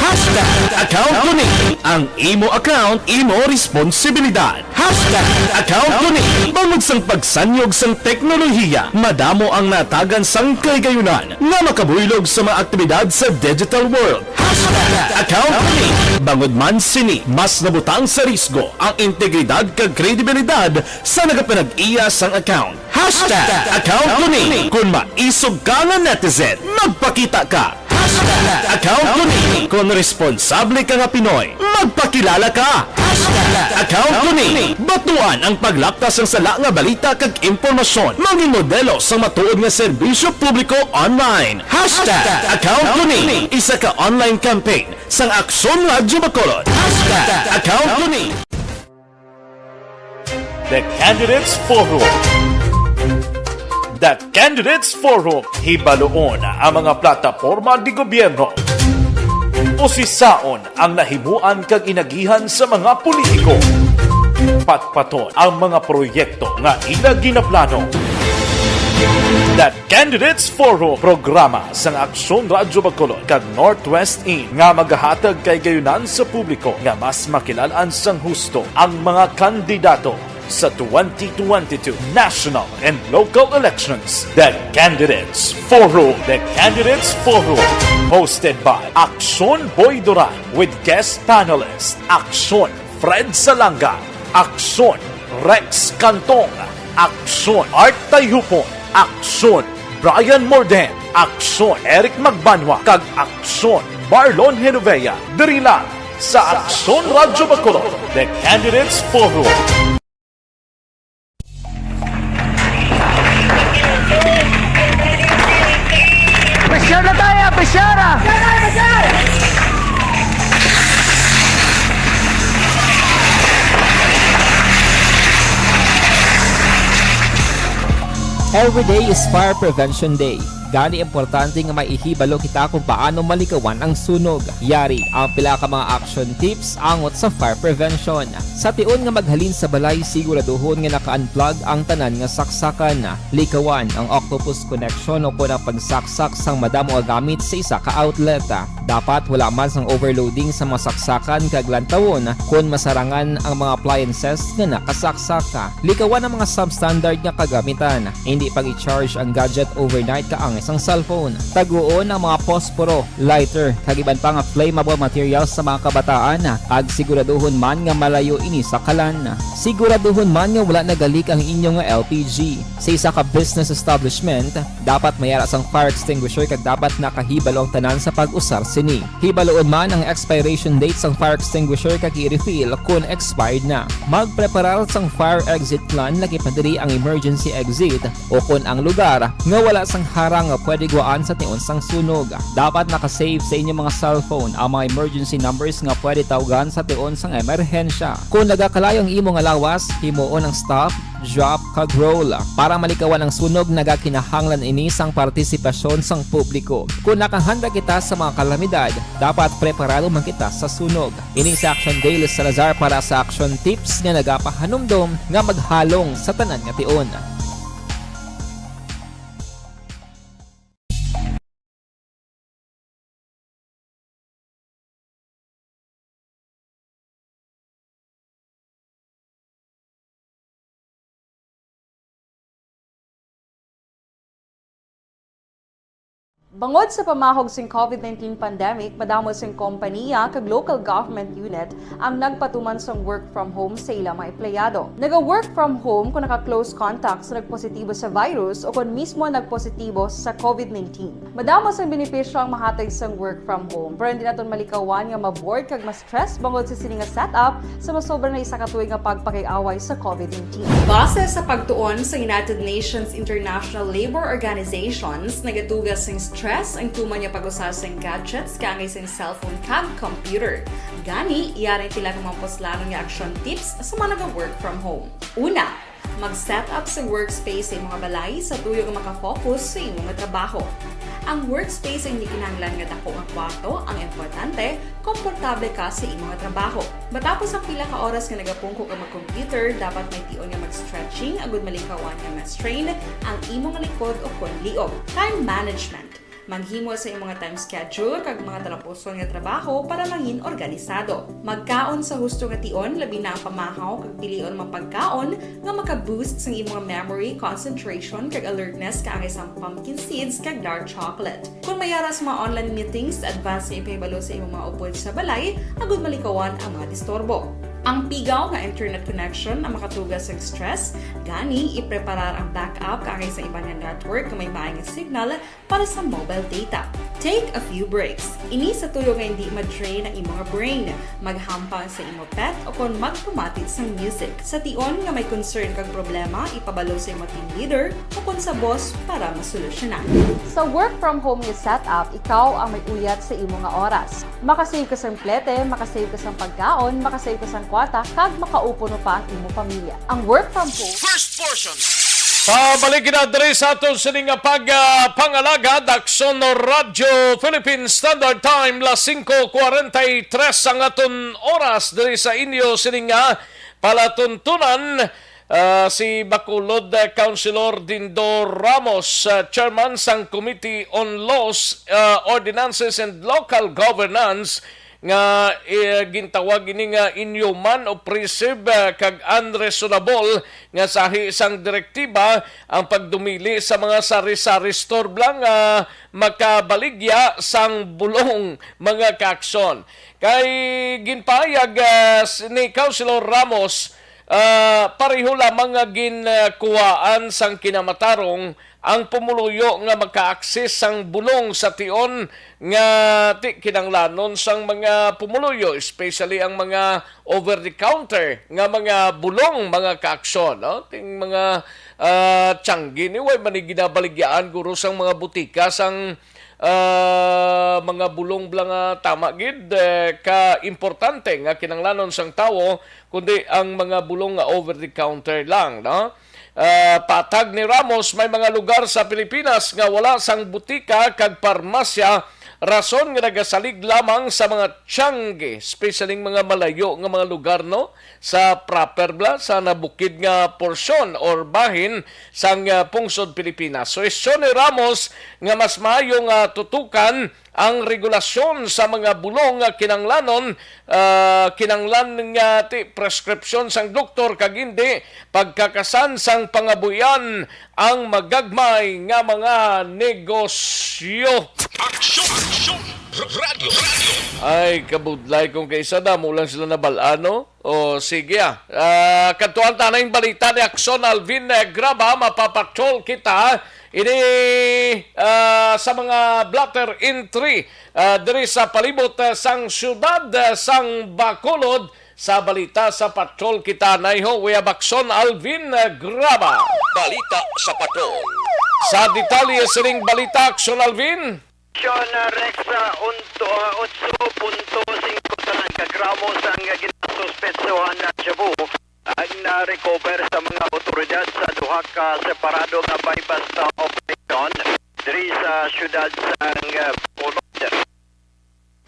Hashtag account ko ni. Ang imo account, imo responsibilidad. Hashtag account ko ni. Bangod sang pagsanyog sang teknolohiya, madamo ang natagan sang kahigayonan nga makabuylog sa mga aktibidad sa digital world. Hashtag account ko ni. Bangod man sini, mas nabutang sa risgo ang integridad kag kredibilidad sa nagapanag-iya sang account. Hashtag account ko ni. Kon maisog ka nga netizen, magpakita ka. Hashtag account ko ni. Kon responsable ka nga Pinoy, magpakilala ka. Hashtag account ko ni. Batuan ang paglapta sang sala nga balita kag impormasyon. Mangin modelo sang matuod nga serbisyo publiko online. Hashtag account ko ni. Isa ka online campaign sang Aksyon Radyo Bacolod. Hashtag account ko ni. The Candidates Forum. The Candidates Forum. Hibaluon ang mga plataporma di gobyerno. Usisaon ang nahimuan kag inagihan sa mga politiko. Patpaton ang mga proyekto nga ila ginaplano. The Candidates Forum, programa sang Aksyon Radyo Bacolod kag Northwest In nga magahatag kahigayonan sa publiko nga mas makilal-an sang husto ang mga kandidato sa twenty twenty-two national and local elections. The Candidates Forum. The Candidates Forum, hosted by Aksyon Boy Duran with guest panelist Aksyon Fred Salanga, Aksyon Rex Cantong, Aksyon Art Tayhupon, Aksyon Brian Morden, Aksyon Eric Magbanwa, kag Aksyon Marlon Genovea, diri lang sa Aksyon Radyo Bacolod, The Candidates Forum. Pressure na tayo! Pressure! Every day is Fire Prevention Day. Gani, importante nga maihibalo kita kung paano malikawan ang sunog. Yari ang pila ka mga action tips angot sa fire prevention. Sa tion nga maghalin sa balay, siguraduhon nga naka-unplug ang tanan nga saksakan. Likawan ang octopus connection o kon ang pagsaksak sang madamo nga gamit sa isa ka outlet. Dapat wala man sang overloading sa mga saksakan kag lantawon kon masarangan ang mga appliances nga nakasaksak. Likawan ang mga substandard nga kagamitan. Hindi pag-i-charge ang gadget overnight kaang sang cellphone. Taguon ang mga posporo, lighter, kag iban pa nga flammable materials sa mga kabataan, kag siguraduhon man nga malayo ini sa kalan. Siguraduhon man nga wala nagalik ang inyo nga L P G. Sa isa ka business establishment, dapat may ara sang fire extinguisher kag dapat nakahibalo ang tanan sa pag-usar sini. Hibaluon man ang expiration date sang fire extinguisher kag i-refill kon expired na. Magpreparar sang fire exit plan, lakip na diri ang emergency exit o kon ang lugar nga wala sang harang nga pwede gwaan sa tion sang sunog. Dapat naka-save sa inyo mga cellphone ang mga emergency numbers nga pwede tawgan sa tion sang emerhensya. Kon nagakalayo ang imo nga lawas, himuon ang stop, drop, kag roll. Para malikawan ang sunog, nagakinahanglan ini sang partisipasyon sang publiko. Kon nakahanda kita sa mga kalamidad, dapat preparado man kita sa sunog. Ini si Action Dale Salazar para sa Action Tips nga nagapahanumdom nga maghalong sa tanan nga tion. Bangod sa pamahog sing COVID nineteen pandemic, madamo sing kompanya kag local government unit ang nagpatuman sang work from home sa ila mga empleyado. Naga-work from home kung naka-close contact sa nagpositibo sa virus o kon mismo nagpositibo sa COVID nineteen. Madamo sang benepisyo ang mahatag sang work from home, pero hindi naton malikawan nga ma-bored kag ma-stress bangod sa sini nga setup sa masobra na isa ka tuig nga pagpakig-away sa COVID nineteen. Base sa pagtuon sa United Nations International Labor Organizations, nagatuga sing stress ang tuman nga pag-usa sing gadgets kaangay sing cellphone kag computer. Gani, yari ang pila ka mga puslanon nga action tips sa mga naga-work from home. Una, mag-set up sa workspace sa imo nga balay sa tuyo nga makafocus sa imo nga trabaho. Ang workspace ay hindi kinahanglan nga dako nga kwarto, ang importante, komportable ka sa imo nga trabaho. Matapos ang pila ka oras nga nagapungko ka mag-computer, dapat may tion nga mag-stretching agud malikawan nga ma-strain ang imo nga likod o kon liog. Time management. Maghimo sa imo nga time schedule kag mga talapuson nga trabaho para mangin organisado. Magkaon sa husto nga tion, labi na ang pamahaw kag pilion mga pagkaon nga maka-boost sang imo nga memory, concentration, kag alertness kaangay sang pumpkin seeds kag dark chocolate. Kon may ara sa mga online meetings, advance nga ipahibalo sa imo mga upod sa balay agud malikawan ang mga disturbo. Ang pigaw nga internet connection ang makatuga sa stress, gani ipreparar ang backup kaangay sa iban nga network nga may maay nga signal para sa mobile data. Take a few breaks. Ini sa tuyo nga hindi ma-drain ang imo nga brain. Maghampang sa imo pet o kon magpamati sang music. Sa tion nga may concern kag problema, ipabalo sa imo team leader o kon sa boss para masolusyonan. Sa work from home nga setup, ikaw ang may uyat sa imo nga oras. Makasave ka sang plete, makasave ka sang pagkaon, makasave ka sang kwarta, kag makaupo pa ang imo pamilya. Ang work from home. First portion. Pabalik na diri sa aton sini nga pag, ah, pangalagad, Aksyon Radyo Philippine Standard Time, las singko kwarenta y tres ang aton oras diri sa inyo sini nga palatuntunan. Ah, si Bacolod, ah, Councilor Dindo Ramos, ah, chairman sang Committee on Laws, ah, Ordinances and Local Governance, nga, eh, gintawag ini nga inhuman, oppressive, ah, kag unreasonable nga sahi sang direktiba ang pagdumili sa mga sari-sari store lang nga makabaligya sang bulong, mga kaaksyon. Kay ginpahayag, ah, s-, ni Councilor Ramos, ah, pareho lamang nga ginkuhaan sang kinamatarong ang pumuluyo nga maka-access sang bulong sa tion nga ti kinahanglanon sang mga pumuluyo, especially ang mga over the counter nga mga bulong, mga kaaksyon, no? Ting mga, ah, tiyanggi ni way man ni ginabaligyaan guro sang mga butika sang, ah, mga bulong bala nga tama gid, eh, ka importante nga kinahanglanon sang tawo, kundi ang mga bulong nga over the counter lang, no? Ah, patag ni Ramos, may mga lugar sa Pilipinas nga wala sang butika kag parmasya Rason nga nagasalig lamang sa mga tiangge, especially mga malayo nga mga lugar, no? Sa proper bala, sa nabukid nga porsyon or bahin sang, ah, pungsod Pilipinas. Suhestyon ni Ramos nga mas maayo nga tutukan ang regulasyon sa mga bulong nga kinanglanon, ah, kinanglan nga ti prescription sang doktor kag hindi pagkakasan sang pangabuhian ang magagmay nga mga negosyo. Aksyon! Aksyon! Radyo! Radyo! Ay, kabudlay kung kaisa damo lang sila nabal-an, no? O, sige, ah. Ah, kadtuan ta na yung balita ni Akson Alvin, eh, Graba. Mapapatrol kita ini, ah, sa mga blotter entry, ah, diri sa palibot, ah, sang siyudad, ah, sang Bacolod. Sa balita sa patrol kita naiho, we have Akson Alvin, ah, Graba. Balita sa patrol. Sa detalye sining balita, Akson Alvin. Aksyon, ah, Rex, ah, unto, ah, otso punto singko tanan ka gramo sang ginasuspetsohan na shabu ang na-recover sa mga awtoridad sa duha ka separado nga buy-bust operation diri sa siyudad sang, ah, Bacolod.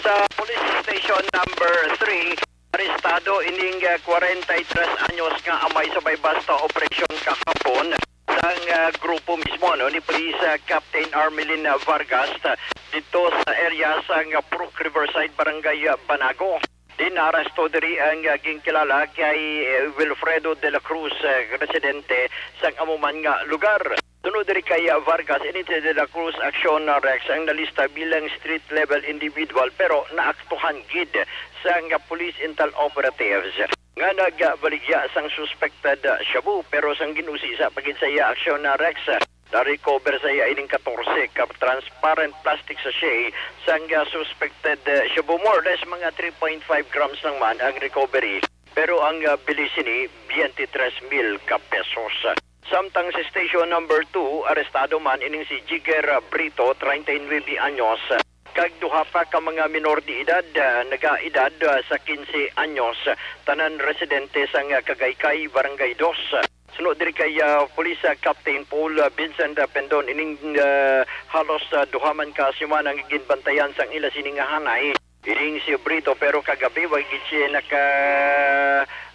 Sa Police Station Number Three, arestado ining, ah, kwarenta y tres anyos nga amay sa buy-bust operation kahapon sang, ah, grupo mismo, no, ni Police, ah, Captain Armelin Vargas, ah, dito sa area sang, ah, Purok Riverside, Barangay, ah, Banago. Din naaresto diri ang, ah, ginkilala kay, eh, Wilfredo de la Cruz, ah, residente sang amo man nga lugar. Sunod diri kay, ah, Vargas, ini si de la Cruz, Aksyon, ah, Rex, ang nalista bilang street level individual, pero naaktuhan gid sang, ah, police intel operatives nga nagbaligya sang suspected, ah, shabu, pero sang gin-usisa pa gid sa iya aksyon na Rex, ah, na-recover sa iya ining katorse ka transparent plastic sachet sang, ah, suspected, ah, shabu. More or less mga three point five grams lang man ang recovery, pero ang, ah, bili sini, twenty-three mil ka pesos. Samtang sa Station Number Two, arestado man ining si Jigger, ah, Brito, treinta y nueve anyos, kag duha pa ka mga minor de edad, ah, nagaedad, ah, sa quince anyos, tanan residente sang, ah, Kagaykay, Barangay Dos. Suno diri kay, ah, Police, ah, Captain Paul, ah, Vincent, ah, Pendon, ining, ah, halos, ah, duha man ka semana nga ginbantayan sang ila sini nga hanay. Ining si Brito, pero kagabi wa gid siya naka,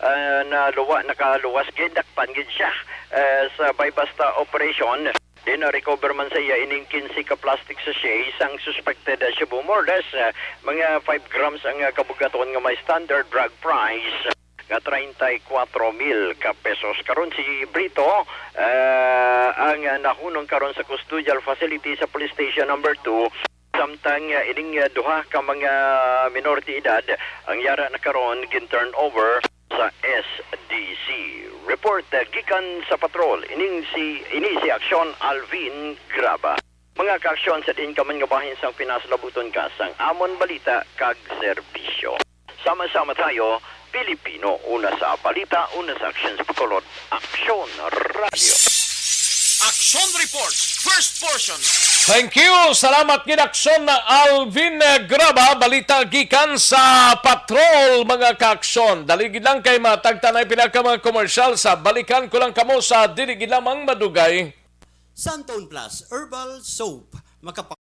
ah, naluwa, nakaluwas gid, dakpan gid siya, ah, sa buy-bust operation. Din na-recover man sa iya ining quince ka plastic sachet sang suspected, ah, shabu. More or less, ah, mga five grams ang, ah, kabugaton nga may standard drug price nga treinta y cuatro mil ka pesos. Karon si Brito, ah, ang, ah, nahunong karon sa custodial facility sa Police Station Number Two. Samtang, ah, ining, ah, duha ka mga minor de edad ang yara na karon gin-turn over sa S D C. Report, ah, gikan sa patrol, ining si, ini si Aksyon Alvin Graba. Mga kaaksyon, sa diin ka man nga bahin sang Pinas, labuton ka sang amon balita kag serbisyo. Sama-sama tayo, Pilipino, una sa balita, una sa aksyon sa Bacolod, Aksyon Radio. Action Report, first portion. Thank you. Salamat gid, Aksyon Alvin, eh, Graba. Balita gikan sa patrol, mga kaaksyon. Dali gid lang kay matagtanay pila ka mga komersyal sa balikan ko lang kamo sa dili gid lamang madugay. Santon Plus Herbal Soap. Makapa-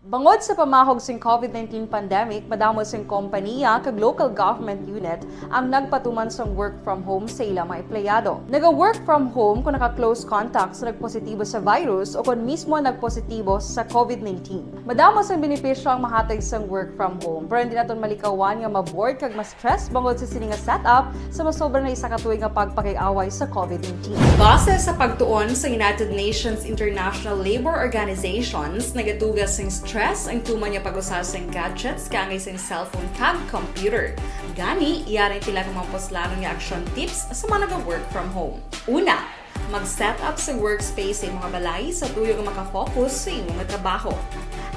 Bangod sa pamahog sing COVID nineteen pandemic, madamo sing kompaniya kag local government unit ang nagpatuman sang work from home sa ila mga empleyado. Naga-work from home kon naka-close contact sa nagpositibo sa virus o kon mismo nagpositibo sa COVID nineteen. Madamo sang benepisyo ang mahatag sang work from home, pero hindi naton malikawan nga ma-bored kag ma-stress bangod sa sini nga setup sa masobra na isa ka tuig nga pagpakig-away sa COVID nineteen. Base sa pagtuon sa United Nations International Labor Organizations, nagatuga sing stress ang tuman nga pag-usa sing gadgets kaangay sing cellphone kag computer. Gani, yari ang pila ka mga puslanon nga action tips sa mga naga-work from home. Una, mag-set up sa workspace sa imo nga balay sa tuyo nga makafocus sa imo nga trabaho.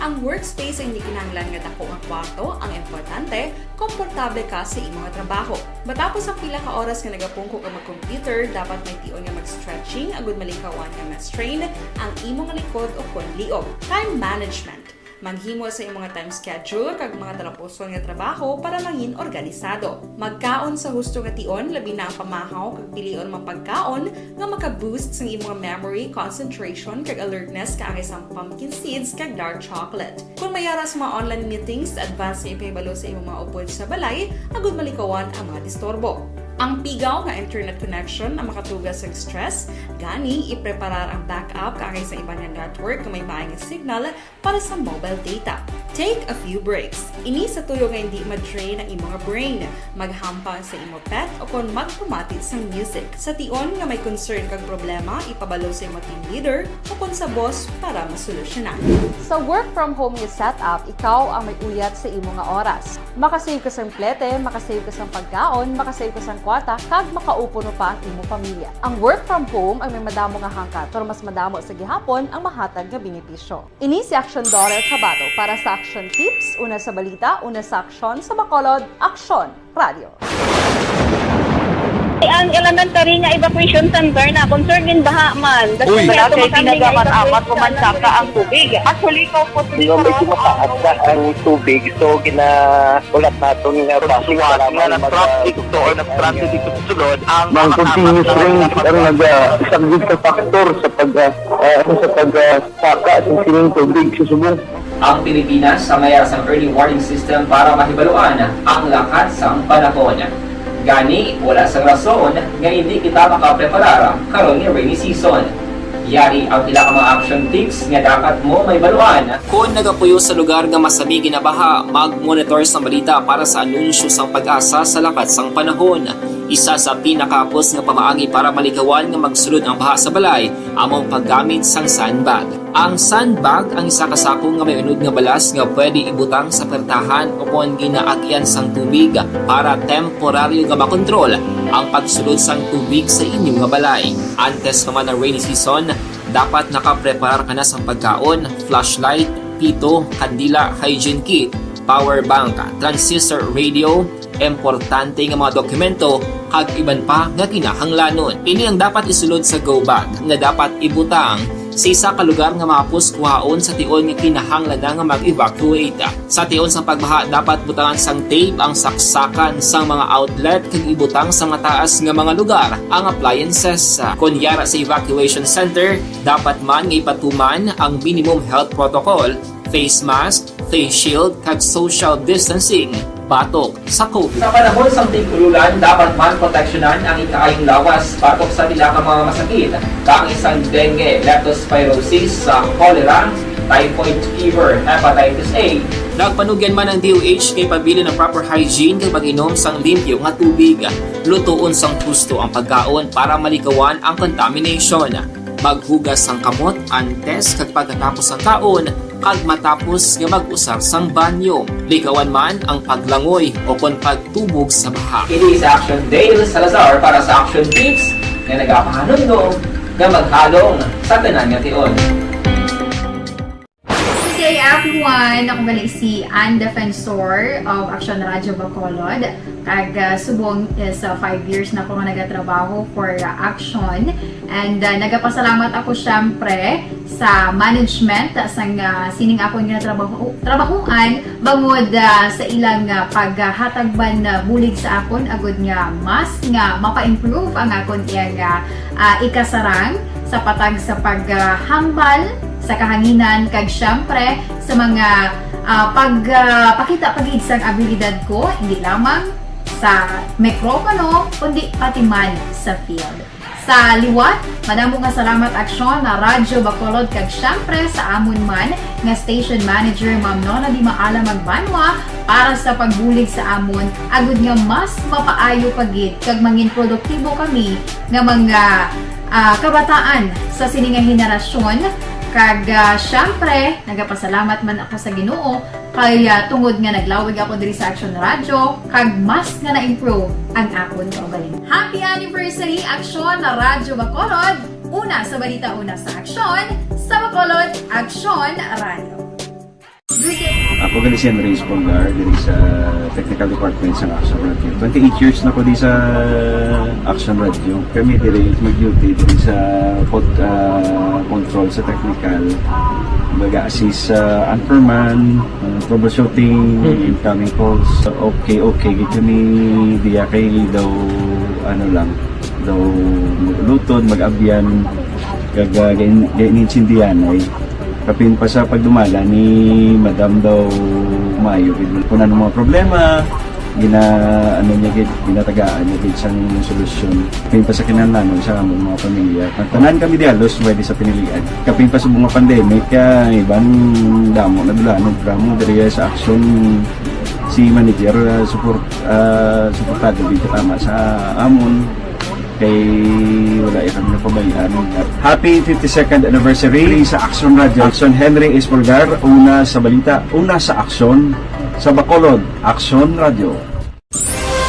Ang workspace ang hindi kinahanglan nga dako nga kwarto, ang importante, komportable ka sa imo nga trabaho. Matapos ang pila ka oras nga nagapungko ka mag-computer, dapat may tion nga mag-stretching agud malikawan nga ma-strain ang imo nga likod o kon liog. Time management. Maghimo sa imong time schedule kag mga talapuson nga trabaho para mangin organisado. Magkaon sa husto nga tion, labi na ang pamahaw kag pilion mga pagkaon nga maka-boost sang imong memory, concentration, kag alertness kaangay sang pumpkin seeds kag dark chocolate. Kung may ara sa mga online meetings, advance nga ipahibalo sa imong mga upod sa balay agud malikawan ang mga disturbo. Ang pigaw nga internet connection ang makatuga sa stress, gani ipreparar ang backup kaangay sa iban nga network nga may maay nga signal para sa mobile data. Take a few breaks. Ini sa tuyo nga hindi ma-drain ang imo nga brain. Maghampang sa imo pet o kon magpamati sang music. Sa tion nga may concern kag problema, ipabalo sa imo team leader o kon sa boss para masolusyonan. Sa work from home nga setup, ikaw ang may uyat sa imo nga oras. Makasave ka sang plete, makasave ka sang pagkaon, makasave ka sang kwarta, kag makaupuno pa ang imo pamilya. Ang work from home ang may madamo nga hangkat, pero mas madamo sa gihapon ang mahatag nga benepisyo. Ini si Action Daughter Kabato para sa Action Tips, una sa balita, una sa aksyon, sa Bacolod, Aksyon Radio. Ang elementary nga evacuation center na concern din baha man. Uy. Wala kay pinagaman amat ko man saka ang tubig. Actually, ko po. Di ba, medyo mataas na ang tubig, so ginaulat naton nga basi suwat nga na-traffic to or na-stranded dito sa sulod ang mga continuous rain ang nag-, ah, isa gid ka factor sa pag, ah, ah, ano, sa pag, ah, saka sa sining tubig sa subong. Ang Pilipinas ang may sang early warning system para mahibaluan ang lakat sang panahon. Gani, wala sang rason nga hindi kita makapreparar karon nga rainy season. Yari ang pila ka mga action tips nga dapat mo mahibaluan. Kon nagapuyo sa lugar nga masami ginabaha, mag-monitor sa balita para sa anunsyo sang PAGASA sa lakat sang panahon. Isa sa pinakahapos nga pamaagi para malikawan nga magsulod ang baha sa balay amo ang paggamit sang sandbag. Ang sandbag ang isa ka sako nga may unod nga balas nga pwede ibutang sa pertahan o kon ginaagyan sang tubig para temporaryo nga makontrol ang pagsulod sang tubig sa inyo nga balay. Antes pa man ang rainy season, dapat nakapreparar ka na sang pagkaon, flashlight, pito, kandila, hygiene kit, power bank, transistor radio, importante nga mga dokumento, kag iban pa nga kinahanglanon. Ini ang dapat isulod sa go bag nga dapat ibutang sa isa ka lugar nga mahapos kuhaon sa tion nga kinahanglan na nga mag-evacuate. Sa tion sang pagbaha, dapat butangan sang tape ang saksakan sang mga outlet kag ibutang sa mataas nga mga lugar ang appliances. Kon yara sa evacuation center, dapat man nga ipatuman ang minimum health protocol, face mask, face shield, kag social distancing batok sa COVID. Sa panahon sang tig-ululan, dapat man proteksyonan ang ikaayong lawas batok sa pila ka mga masakit, kaangay sang dengue, leptospirosis, sa cholera, typhoid fever, hepatitis A. Nagpanugyan man ang D O H nga ipabilin ang proper hygiene kag pag-inom sang limpyo nga tubig. Lutoon sang husto ang pagkaon para malikawan ang contamination. Maghugas sang kamot antes kag pagkatapos sang kaon, kag matapos nga mag-usar sang banyo. Likawan man ang paglangoy o kon pagtubog sa baha. Ini si Action Dale Salazar para sa Action Tips nga nagapahanumdom nga maghalong sa tanan nga tion. Good day, everyone! Ako gali si Ann Defensor of Action Radio Bacolod. Kag, ah, subong is, ah, five years na ko nga nagatrabaho for, ah, Action. And, ah, nagapasalamat ako, syempre, sa management, ah, sang, ah, sining akon nga trabaho, trabahuan, bangod, ah, sa ilang, ah, paghatag man, ah, bulig sa akon, agud nga mas nga mapa-improve ang akon iyang, ah, ah, ikasarang sa patag sa paghambal sa kahanginan, kag syempre sa mga, ah, pag, ah, pakita pa gid sang abilidad ko, hindi lamang sa mikropono, kundi pati man sa field. Sa liwat, madamo nga salamat, Aksyon, na Radyo Bacolod, kag syempre sa amon man nga station manager, Ma'am Nona Di Maala Magbanwa, para sa pagbulig sa amon, agud nga mas mapaayo pa gid kag mangin produktibo kami nga mga, ah, kabataan sa sini nga henerasyon. Kag, ah, syempre, nagapasalamat man ako sa Ginoo kay, ah, tungod nga naglawig ako diri sa Action Radio, kag mas nga na-improve ang akon kaugalingon. Happy anniversary, Action Radyo Bacolod! Una sa balita, una sa aksyon, sa Bacolod, Action Radio. Good day. Ako gali si Andres Polgar, diri sa technical department sa Action Radio. Twenty-eight years na ko di sa Action Radio. Kami diri mag-duty diri sa pod-, ah, control sa technical. Mag-assist sa anchorman, uh, troubleshooting, Mm. incoming calls. Okay, okay, gid kami diya kay daw, ano lang, daw mag-ulutod, mag-abyan, kag, uh, gain-, gainintindihan ay. Kapin pa sa pagdumala ni Madam daw maayo gid. Kung ano mga problema, gina-, ano niya gid, ginatagaan niya gid sang solusyon. Kapin pa sa kinahanglanon sa among mga pamilya. Ang tanan kami di halos pwede sa pinilian. Kapin pa sa mga pandemic, kaya iban damo na dula, ano, drama diri sa aksyon si manager, ah, support, ah, suportado gid tama sa amon. Kay wala ya kami napabayaan. Happy fifty-second anniversary sa Aksyon Radio. Aksyon Henry Espolgar, una sa balita, una sa aksyon, sa Bacolod, Aksyon Radio.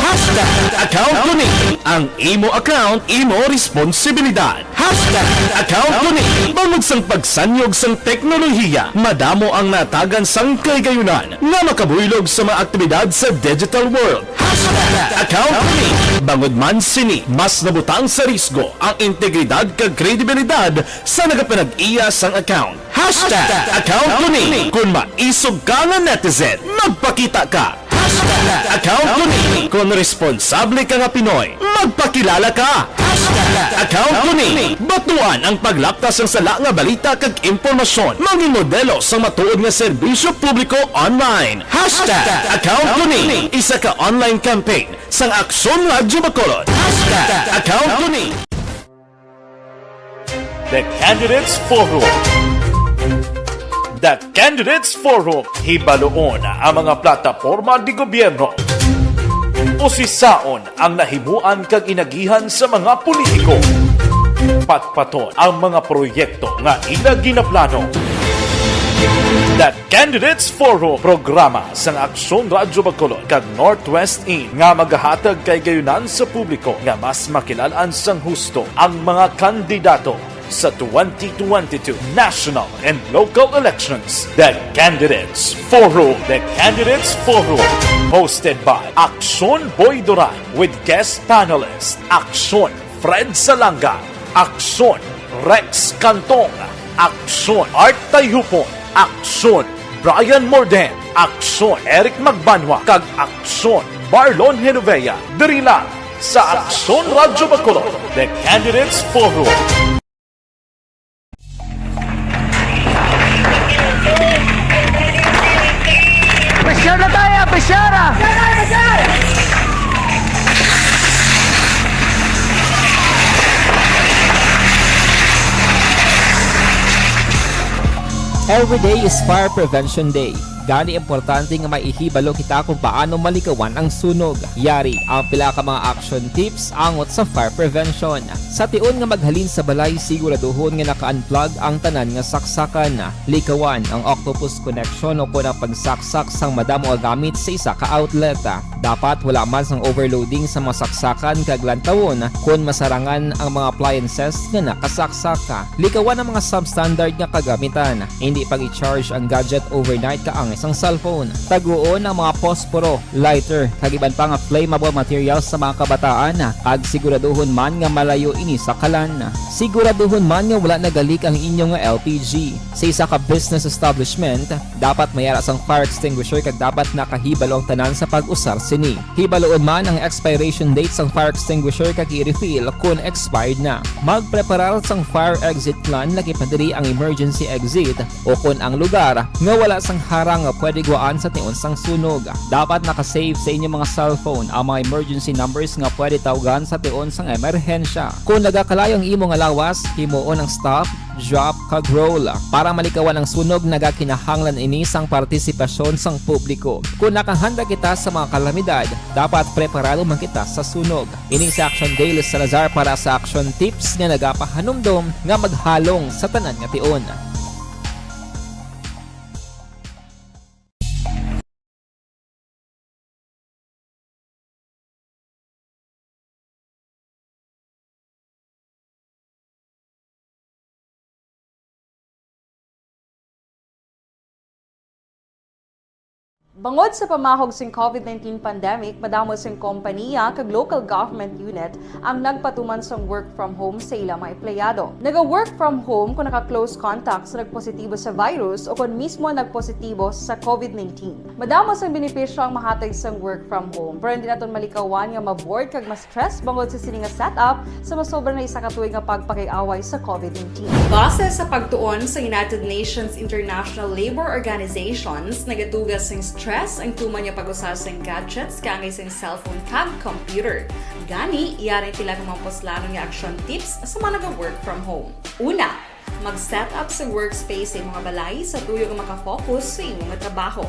Hashtag account ko ni. Ang imo account, imo responsibilidad. Hashtag account ko ni. Bangod sang pagsanyog sang teknolohiya, madamo ang natagan sang kahigayunan nga makabuylog sa mga aktibidad sa digital world. Hashtag account ko ni. Bangod man sini, mas nabutang sa risgo ang integridad kag kredibilidad sa nagapanag-iya sang account. Hashtag account ko ni. Kung maisog ka nga netizen, magpakita ka. Hashtag account ko ni. Kung responsable ka nga Pinoy, magpakilala ka. Hashtag account ko ni. Batuan ang paglaptas sang sala nga balita kag impormasyon. Maging modelo sang matuod nga serbisyo publiko online. Hashtag account ko ni. Isa ka online campaign sang Aksyon Radyo Bacolod. Hashtag account ko ni. The Candidates Forum. The Candidates Forum. Hibaloon ang mga plataporma de gobyerno. Usisaon ang nahimuan kag inagihan sa mga politiko. Patpaton ang mga proyekto nga ila ginaplano. The Candidates Forum, programa sang Aksyon Radyo Bacolod kag Northwest In nga magahatag kahigayunan sa publiko nga mas makilal-an sang husto ang mga kandidato sa twenty twenty-two national and local elections. The Candidates Forum. The Candidates Forum, hosted by Aksyon Boy Duran with guest panelist Aksyon Fred Salanga, Aksyon Rex Cantong, Aksyon Art Tayhupon, Aksyon Brian Morden, Aksyon Eric Magbanwa, kag Aksyon Marlon Genovea. Diri lang sa Aksyon Radyo Bacolod, The Candidates Forum. Pisyara tayo, pisyara! Every day is Fire Prevention Day. Gani, importante nga may ihibalo kita kung paano malikawan ang sunog. Yari ang pila ka mga action tips angot sa fire prevention. Sa tion nga maghalin sa balay, siguraduhon nga naka-unplug ang tanan nga saksakan. Likawan ang octopus connection o kon ang pagsaksak sang madamo nga gamit sa isa ka outlet. Dapat wala man sang overloading sa mga saksakan kag lantawon kon masarangan ang mga appliances nga nakasaksak. Likawan ang mga substandard nga kagamitan. Indi pag-i-charge ang gadget overnight kaangay sang cellphone. Taguon ang mga posporo, lighter, kag iban pa nga flammable materials sa mga kabataan, kag siguraduhon man nga malayo ini sa kalan. Siguraduhon man nga wala naga-leak ang inyo nga L P G. Sa isa ka business establishment, dapat may ara sang fire extinguisher kag dapat nakahibalo ang tanan sa pag-usar sini. Hibaloon man ang expiration date sang fire extinguisher kag i-refill kon expired na. Magpreparar sang fire exit plan, lakip na diri ang emergency exit, o kon ang lugar nga wala sang harang nga pwede gwaan sa tion sang sunog. Dapat naka-save sa inyo mga cellphone ang mga emergency numbers nga pwede tawgan sa tion sang emerhensya. Kon nagakalayo ang imo nga lawas, himuon ang stop, drop, kag roll. Para malikawan ang sunog, nagakinahanglan ini sang partisipasyon sang publiko. Kon nakahanda kita sa mga kalamidad, dapat preparado man kita sa sunog. Ini si Action Dale Salazar para sa Action Tips nga nagapahanumdom nga maghalong sa tanan nga tion. Bangod sa pamahog sing COVID nineteen pandemic, madamo sing kompaniya kag local government unit ang nagpatuman sang work from home sa ilang mga empleyado. Naga-work from home kung naka-close contact sa nagpositibo sa virus o kon mismo nagpositibo sa COVID nineteen. Madamo sang benepisyo ang mahatag sang work from home, pero hindi naton malikawan nga ma-bored kag ma-stress bangod sa sini nga setup sa masobra na isa ka tuig nga pagpakig-away sa COVID nineteen. Base sa pagtuon sa United Nations International Labour Organizations, nagatuga sing stress ang tuman nga pag-usa sing gadgets kaangay sing cellphone kag computer. Gani, yari ang pila ka mga puslanon nga action tips sa mga naga-work from home. Una, mag-set up sa workspace sa imong balay sa tuyo nga makafocus sa imong trabaho.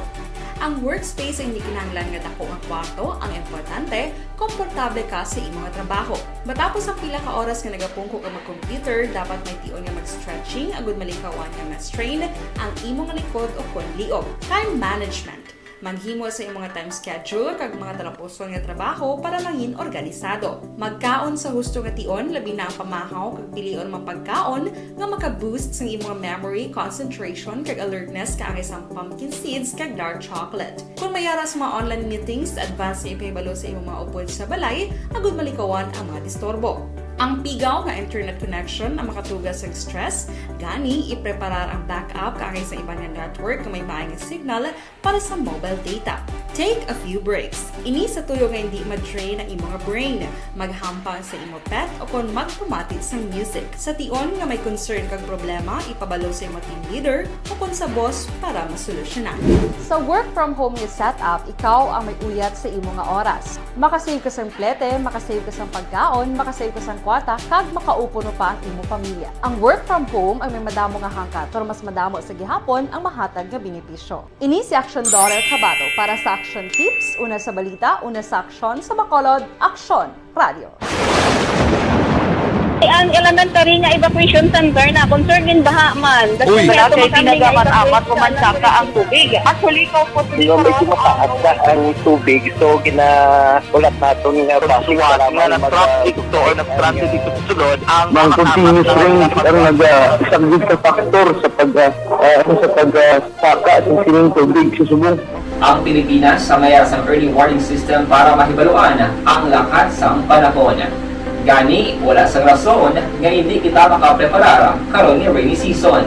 Ang workspace ay hindi kinahanglan nga dako nga kwarto ang importante, komportable ka sa imong trabaho. Matapos ang pila ka oras nga nagapungko ka mag-computer, dapat may tion nga mag-stretching agud malikawan nga ma-strain ang imong likod o kon liog. Time management. Maghimo sa imong time schedule kag mga talapuson nga trabaho para mangin organisado. Magkaon sa husto nga tion, labi na ang pamahaw kag pilion mga pagkaon nga maka-boost sang imong memory, concentration, kag alertness kaangay sang pumpkin seeds kag dark chocolate. Kung may ara sa mga online meetings, advance nga ipahibalo sa imong mga upod sa balay agud malikawan ang mga disturbo. Ang pigaw nga internet connection ang makatuga sa stress, gani ipreparar ang backup kaangay sa iban nga network nga may maay nga signal para sa mobile data. Take a few breaks. Ini sa tuyo nga hindi ma-drain ang imong brain. Maghampang sa imo pet o kon magpamati sang music. Sa tion nga may concern kag problema, ipabalo sa imo team leader o kon sa boss para masolusyonan. Sa work from home nga setup, ikaw ang may uyat sa imo nga oras. Makasave ka sang plete, makasave ka sang pagkaon, makasave ka sang kwarta, kag makaupo pa ang imo pamilya. Ang work from home ay may madamo nga hangkat, pero mas madamo sa gihapon ang mahatag nga benepisyo. Ini si Action Daughter Kabato para sa Action Tips, una sa balita, una sa aksyon, sa Bacolod, Aksyon Radio. Ang elementary nga evacuation center na concerned din baha man. Uy, Kasi wala kay tinaga man amat o mansaka ang tubig. Actually, ikaw po, di ba, may tumataas na ang tubig, so ginaulat naton nga basi suwat para nga mag-, nag-traffic to or nag-transit dito sa sulod ang mga continuous rain ang nag-, ah, isang good factor sa pag, ah, ah, sa pag, ah, saka sa sining tubig sa subong. Ang Pilipinas ang may sang early warning system para mahibaluan ang lakat sang panahon. Gani, wala sang rason nga hindi kita makapreparar karon nga rainy season.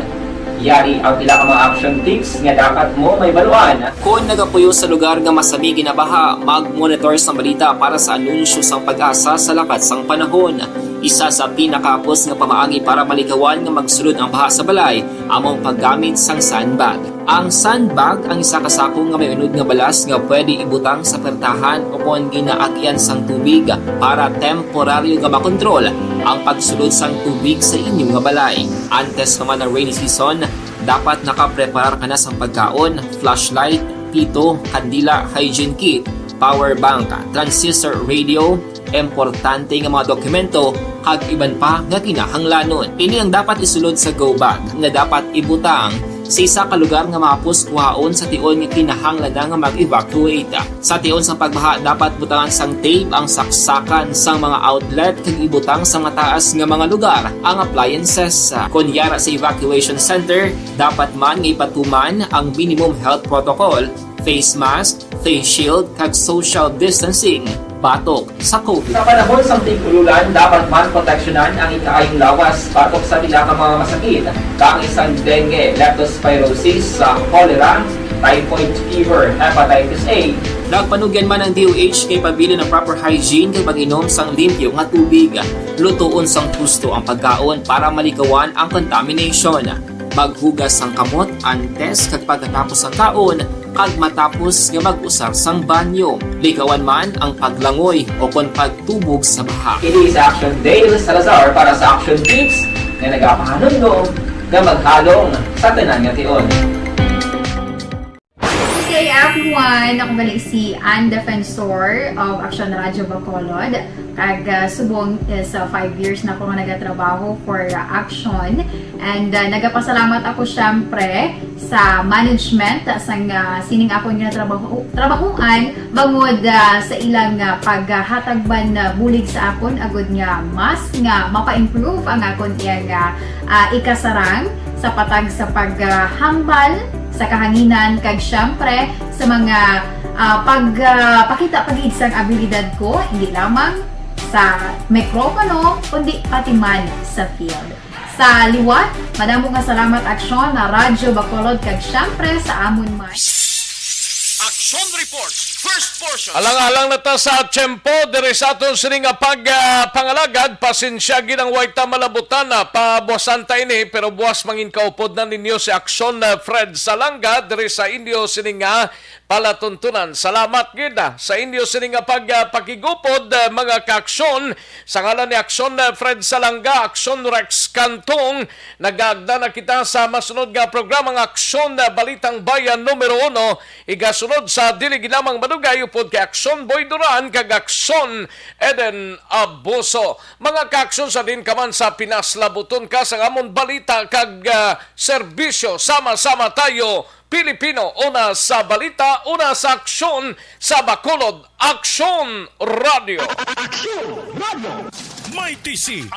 Yari ang pila ka mga action tips nga dapat mo mahibaluan. Kon nagapuyo sa lugar nga masami ginabaha, mag-monitor sang balita para sa anunsyo sang PAGASA sa lakat sang panahon. Isa sa pinakahapos nga pamaagi para malikawan nga magsulod ang baha sa balay amo ang paggamit sang sandbag. Ang sandbag ang isa ka sako nga may unod nga balas nga pwede ibutang sa pertahan o kon ginaagian sang tubig para temporaryo nga makontrol ang pagsulod sang tubig sa inyo nga balay. Antes pa man ang rainy season, dapat nakapreparar ka na sang pagkaon, flashlight, pito, kandila, hygiene kit, power bank, transistor radio, importante nga mga dokumento, kag iban pa nga kinahanglanon. Ini ang dapat isulod sa go bag nga dapat ibutang sa isa ka lugar nga mahapos kuhaon sa tion nga kinahanglan na nga mag-evacuate. Sa tion sang pagbaha, dapat butangan sang tape ang saksakan sang mga outlet kag ibutang sa mataas nga mga lugar ang appliances. Kon yara sa evacuation center, dapat man nga ipatuman ang minimum health protocol, face mask, face shield, kag social distancing batok sa COVID. Sa panahon sang tig-ululan, dapat man proteksyonan ang ikaayong lawas batok sa pila ka mga masakit, kaangay sang dengue, leptospirosis, sa cholera, typhoid fever, hepatitis A. Nagpanugyan man ang D O H nga ipabilin ang proper hygiene kag pag-inom sang limpyo nga tubig. Lutoon sang husto ang pagkaon para malikawan ang contamination. Maghugas sang kamot antes kag pagkatapos sang kaon, kag matapos nga mag-usar sang banyo. Likawan man ang paglangoy o kon pagtubog sa baha. Ini si Action Dale Salazar para sa Action Tips nga nagapahanumdom nga maghalong sa tanan nga tion. Good day, everyone! Ako gali si Ann Defensor of Action Radio Bacolod. Kag, ah, subong is, ah, five years na ako nga nagatrabaho for, ah, Action. And, ah, nagapasalamat ako, syempre, sa management, ah, sang, ah, sining akon nga trabaho, trabahoan, bangod, ah, sa ilang, ah, paghatag man, ah, bulig sa akon, agud nga mas nga mapa-improve ang akon iyang, ah, ah, ikasarang sa patag sa paghambal sa kahanginan, kag siyempre sa mga ah, pag ah, pakita pa gid sang abilidad ko, hindi lamang sa mikropono, kundi pati man sa field. Sa liwat, madamo nga salamat, Aksyon, na Radyo Bacolod, kag siyempre sa amon man. Action Report, first portion. Alang-alang na ta sa tiyempo diri sa aton sini nga pag ah, pangalagad. Pasensya gid ang way ta malabutan na pabuwasan ta ini, pero buwas mangin kaupod na ninyo si Aksyon ah, Fred Salanga diri sa inyo sini nga palatuntunan. Salamat gid ah, sa inyo sini nga pag ah, pakigupod ah, mga kaaksyon. Sa ngalan ni Aksyon ah, Fred Salanga, Aksyon Rex Cantong, nagaagda na kita sa masunod nga programang Aksyon ah, Balitang Bayan numero uno, igasunod sa dili ginamang madugay upod kay Aksyon Boy Duran kag Aksyon Eden Abuso. Mga kaaksyon, sa din ka man sa Pinas, labuton ka sa amon balita kag ah, serbisyo. Sama-sama tayo, Pilipino, una sa balita, una sa aksyon, sa Bacolod, Aksyon Radio. May T C.